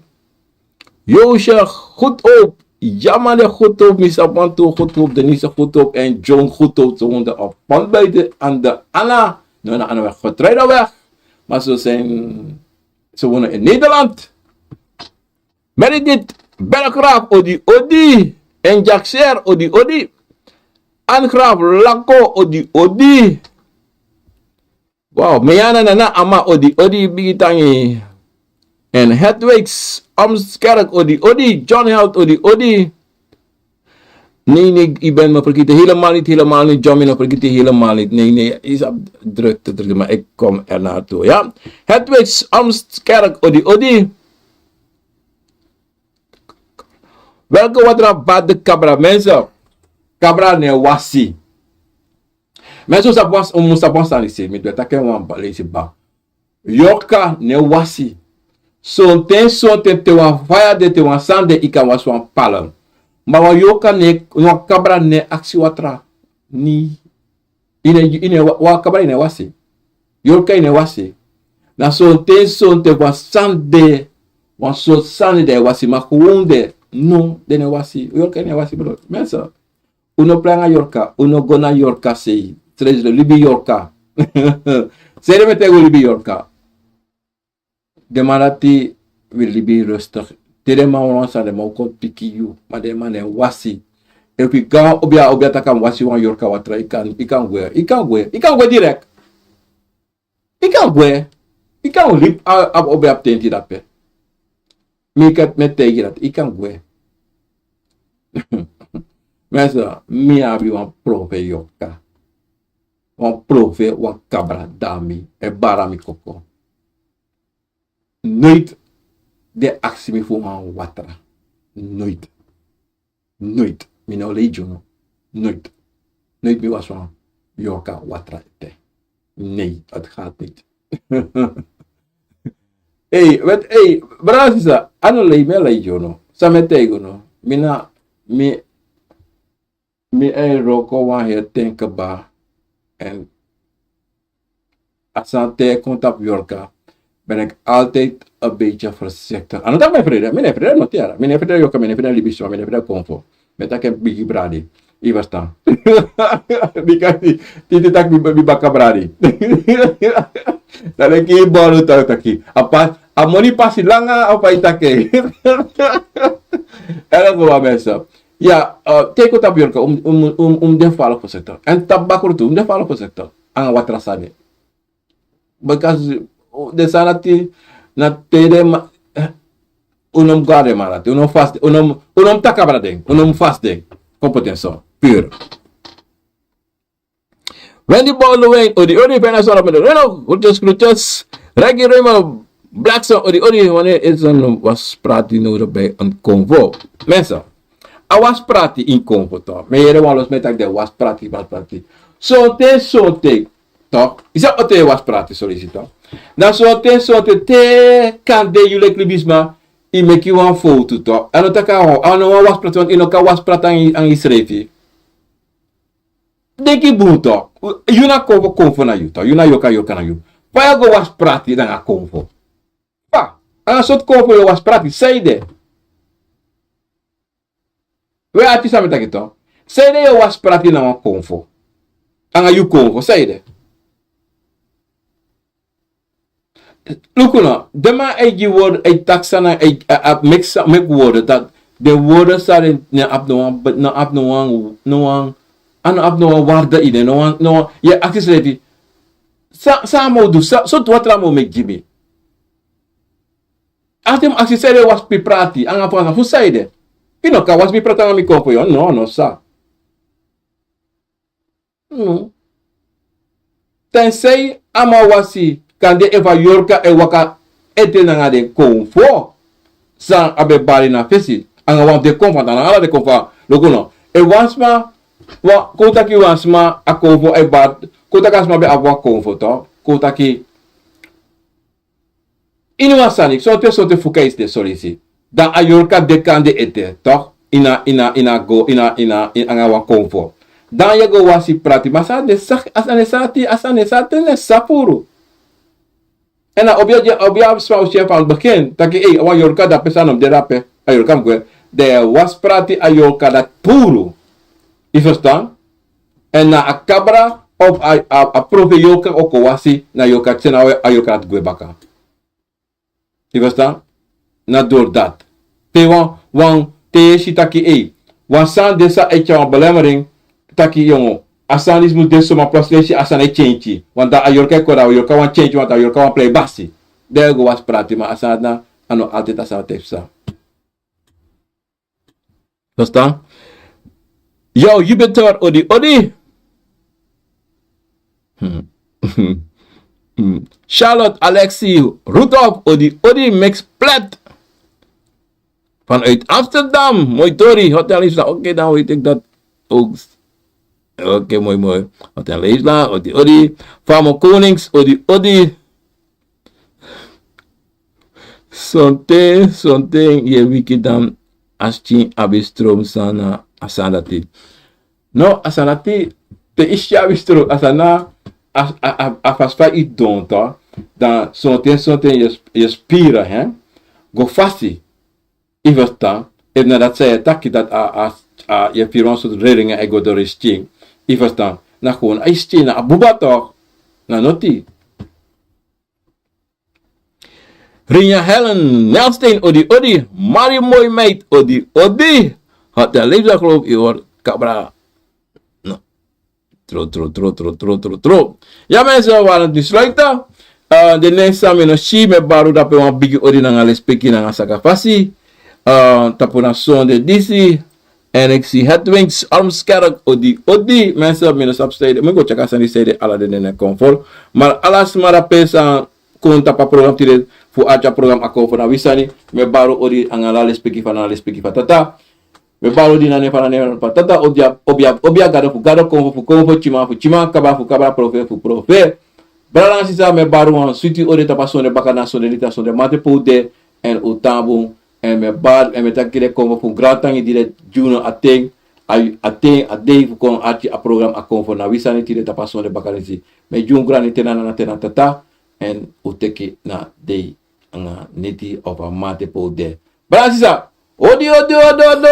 Joosje Goedhoop, Jamale Goedhoop, mi sabi wantu Goedhoop, Denise Goedhoop en John Goedhoop, ze woonden op Pondbuiten aan de Anna. No, na Anna weg, Getreideweg. Maar ze zijn, ze wonen in Nederland. Meredith Berggraaf, odi, odi. En Jaxer, odi, odi. Anne Graaf Lako, odi, odi. Wow, Meana Nana Ama, odi, odi, bigi tangi. En Hedwigs Omskerk, odi, odi. John Held, odi, odi. Nee, nee, ik ben me vergeten. Helemaal niet, helemaal niet. John, me no vergeten, helemaal niet. Nee, nee, is op druk te drukken, maar ik kom er naartoe, ja. Hedwigs Omskerk, odi, odi. Welke watra bad de kabra, mensen? Kabra no e wasi. Mensen, un sabi wan, un mus sabi wan sani, mi ben taki en wan leisi baka. Yorka no e wasi. Sonten, sonten te wan faya de, te wan sani de, yu kan wasi wan palm. Ma wan yorka no e, wan kabra no e aksi watra. Ni. Yu no e, yu no e wa-, wan kabra yu no e wasi. Yorka yu no e wasi. Na sonten, sonten wan sani de, wan sortu sani de e wasi, ma gewoon de, no, den no e wasi. Yorka yu no e wasi, bro. Mensen, un no pranga yorka, un no go na yorka sei. Sresi libi yorka. Sei de mi e taigi un, libi yorka. Den man dati wi libi rustig. Te den man wani wan sani, den man o kon piki yu. Ma den man no e wasi. Efu yu go a obia, obia taki a mus wasi wan yorka watra, yu kan, yu kan gwe, yu kan gwe, yu kan gwe direct. Yu kan gwe. Yu kan libi a, a obia fu tenti dape. Mi kan, mi e taigi dati, yu kan gwe. Mensen, mi abi wan profe yorka. Wan profe, wan kabra dami, e bara mi koko. Noiti den aksi mi fu wan watra. Noiti. Noiti. Mi no lei gi unu. Noiti. Noiti mi wasi wan yorka watra ete. Nee, het gaat niet. Hey, weet, hey, brada, sisa, a no lei, mi e lei gi unu. San mi e taigi unu. Mi na, mi, mi e wroko wan heri ten kaba. En a sani, te kon tapu yorka, ben ik altijd een beetje voorzichtig. A no taki mi e frede, mi no e frede no tiara. Mi no e frede yorka, mi no e frede libisma, mi no e frede konfo. Mi e taki en bigi bradi. Yu e ferstan? Bika titi taki mi, mi baka bradi. Dan leki yu boro taki, taki. A pa, a moni pasi langa, a pa yu taki. En dan go a mensen. Ya, eh, te yu kon tapu yorka, un, un, un, un de fu ala voorzichtig. En tapu bakru tu, un de fu ala voorzichtig. Anga watra sani. Because den sani dati na te den ma, eh, un no mus go na den man dati, un no mus fasi, un no mus, un no mus taki abra den, un no mus fasi den. Kon poti en so, puru. Wendy Baldwin, odi odi, Venezuela, Reno, groetjes, groetjes. Reggie Remo, Blackson, odi odi, wanneer is een wasprati nodig bij een convo? Mensen, a wasprati in convo toch. Mi yere wan los mi taki den wasprati, wasprati. Sonten, sonten, toch? Yu sabi ete yu e wasprati, so yu si toch. Dan sonten, sonten te kande yu leki libisma, yu meki wan fowtu toch. A no taki a no wan wasprati, want yu no kan wasprati anga yu, anga yusrefi. Denki bun toch. Yu na konfo, konfo na yu toch. Yu na yorka, yorka na yu. Fa yu o go wasprati nanga konfo? Fa? Anga sortu konfo yu o wasprati? Sanede? We, arti, san mi taki toch. Sanede yu o wasprati na wan konfo? Anga yu konfo, sanede? Luku no, den man e gi word, e taki sani, e, a, a, meki sa, meki word, dati den word san den no abi no wan, no abi no wan, no wan, a no abi no wan waarde ini en, no wan, no wan, yu e aksi yusrefi, san, san a man o du, san, sortu watra a man o meki gi mi. Aksi den, aksi sanede yu e wasprati anga fu, fu sanede? Yu no kan wasprati anga mi konfo, yu no, no sa. Hmm. Tensei a man wasi, kande efu a yorka e waka ete nanga den konfo san a ben bari na fesi, anga wan fu den konfo, a no ala den konfo, luku no. Efu wan sma, wan, kon taki wan sma a konfo e bari, kon taki a sma ben abi wan konfo toch, kon taki ini wan sani, sonten, sonten fuka e de, so yu si. Dan a yorka de kande ete, toch? Ini a, ini a, ini a go, ini a, ini a, ini a, anga wan konfo. Dan yu e go wasi prati, ma a sani de sa, a sani de sa, a sani de sa, a sani de sa puru. En a obiya, obiya sma o si en van begin, taki, ei, wan yorka dape, san no mus de dape, a yorka mus gwe. Dan yu e wasi prati a yorka dati puru. Yu ferstan? En na a kabra of a, a, a profe yorka o kon wasi, na yorka, te na a yorka dati gwe baka. Yu ferstan? Na dori dati. Te wan, wan, te yu e si taki, ei, wan sani de san e tyari wan belemmering, taki yongo, a sani disi mus de so, ma plotseling yu si a sani e kenki. Want dan a yorka e kon, dan a yorka wani kenki, want a yorka wani prei basi. Dan yu e go wasi prati, ma a sani dati na, a no altijd a sani dati e psa. Verstaan? Yo, Jupiter, odi, odi. Hmm. Hmm. Charlotte, Alexi, Rudolph, odi, odi, mix plat. Vanuit Amsterdam, mooi Tori, Hotel Isla. Oké, dan weet ik dat ook. Oké, mooi, mooi. Hotel Isla, odi, odi. Famo Konings, odi, odi. Sonten, sonten yu e wiki dan a skin abi strom, san na a sani dati. No, a sani dati, te yu skin abi strom, a sani na a, a, a, a fasi fa yu don toch. Dan sonten, sonten yu, yu spiri, hè, go fasi. Yu ferstan? Efu na dati san yu e taki dati a, a, a, yu e firi wan sortu rilling e go doro yu skin. Yu ferstan? Na gewoon a yu skin, na a buba toch. Na noti. Rinja Helen Nelstein, odi, odi. Mari Mooi Meid, odi, odi. Hotel Leefzaak, geloof ik, hoor. Kabra. No. Tro, tro, tro, tro, tro, tro, tro. Ja, mensen, we waren het nu sluiten. Ah, den nen san mi no si, mi e bari un drape wan bigi odi nanga lespeki nanga sakafasi. Ah, tapu na sonde disi. En ik zie Hedwings Armskerk, odi, odi. Mensen, mi no sabi san ede. Mi go check a sani san ede ala den nen kon fu. Maar ala sma drape san kon tapu a program tide fu arki a program Akomfo na wi sani. Mi e bari un odi nanga lespeki fa, nanga lespeki fa Tata. Mi e bari un odi na nen fu, na nen fu Tata, obia, obia, obia, gado fu gado, konfo fu konfo, tyima fu tyima, kaba fu kaba, profeti fu profeti. Brada nanga sisa, mi e bari un wan switi odi tapu a sonde baka, na sonde neti, a sonde mamanten pe un de, en un tan bun, en mi e bari, en mi e taki den konfo fu grantangi di den gi unu a ten, a, a ten, a dei fu kon arki a program Akomfo na wi sani tide tapu a sonde baka neti. Mi e gi un grantangi te na, na, na te na Tata, en un teki na dei nanga neti of a mamanten pe un de. Brada nanga sisa, odi, odi, odi, odi.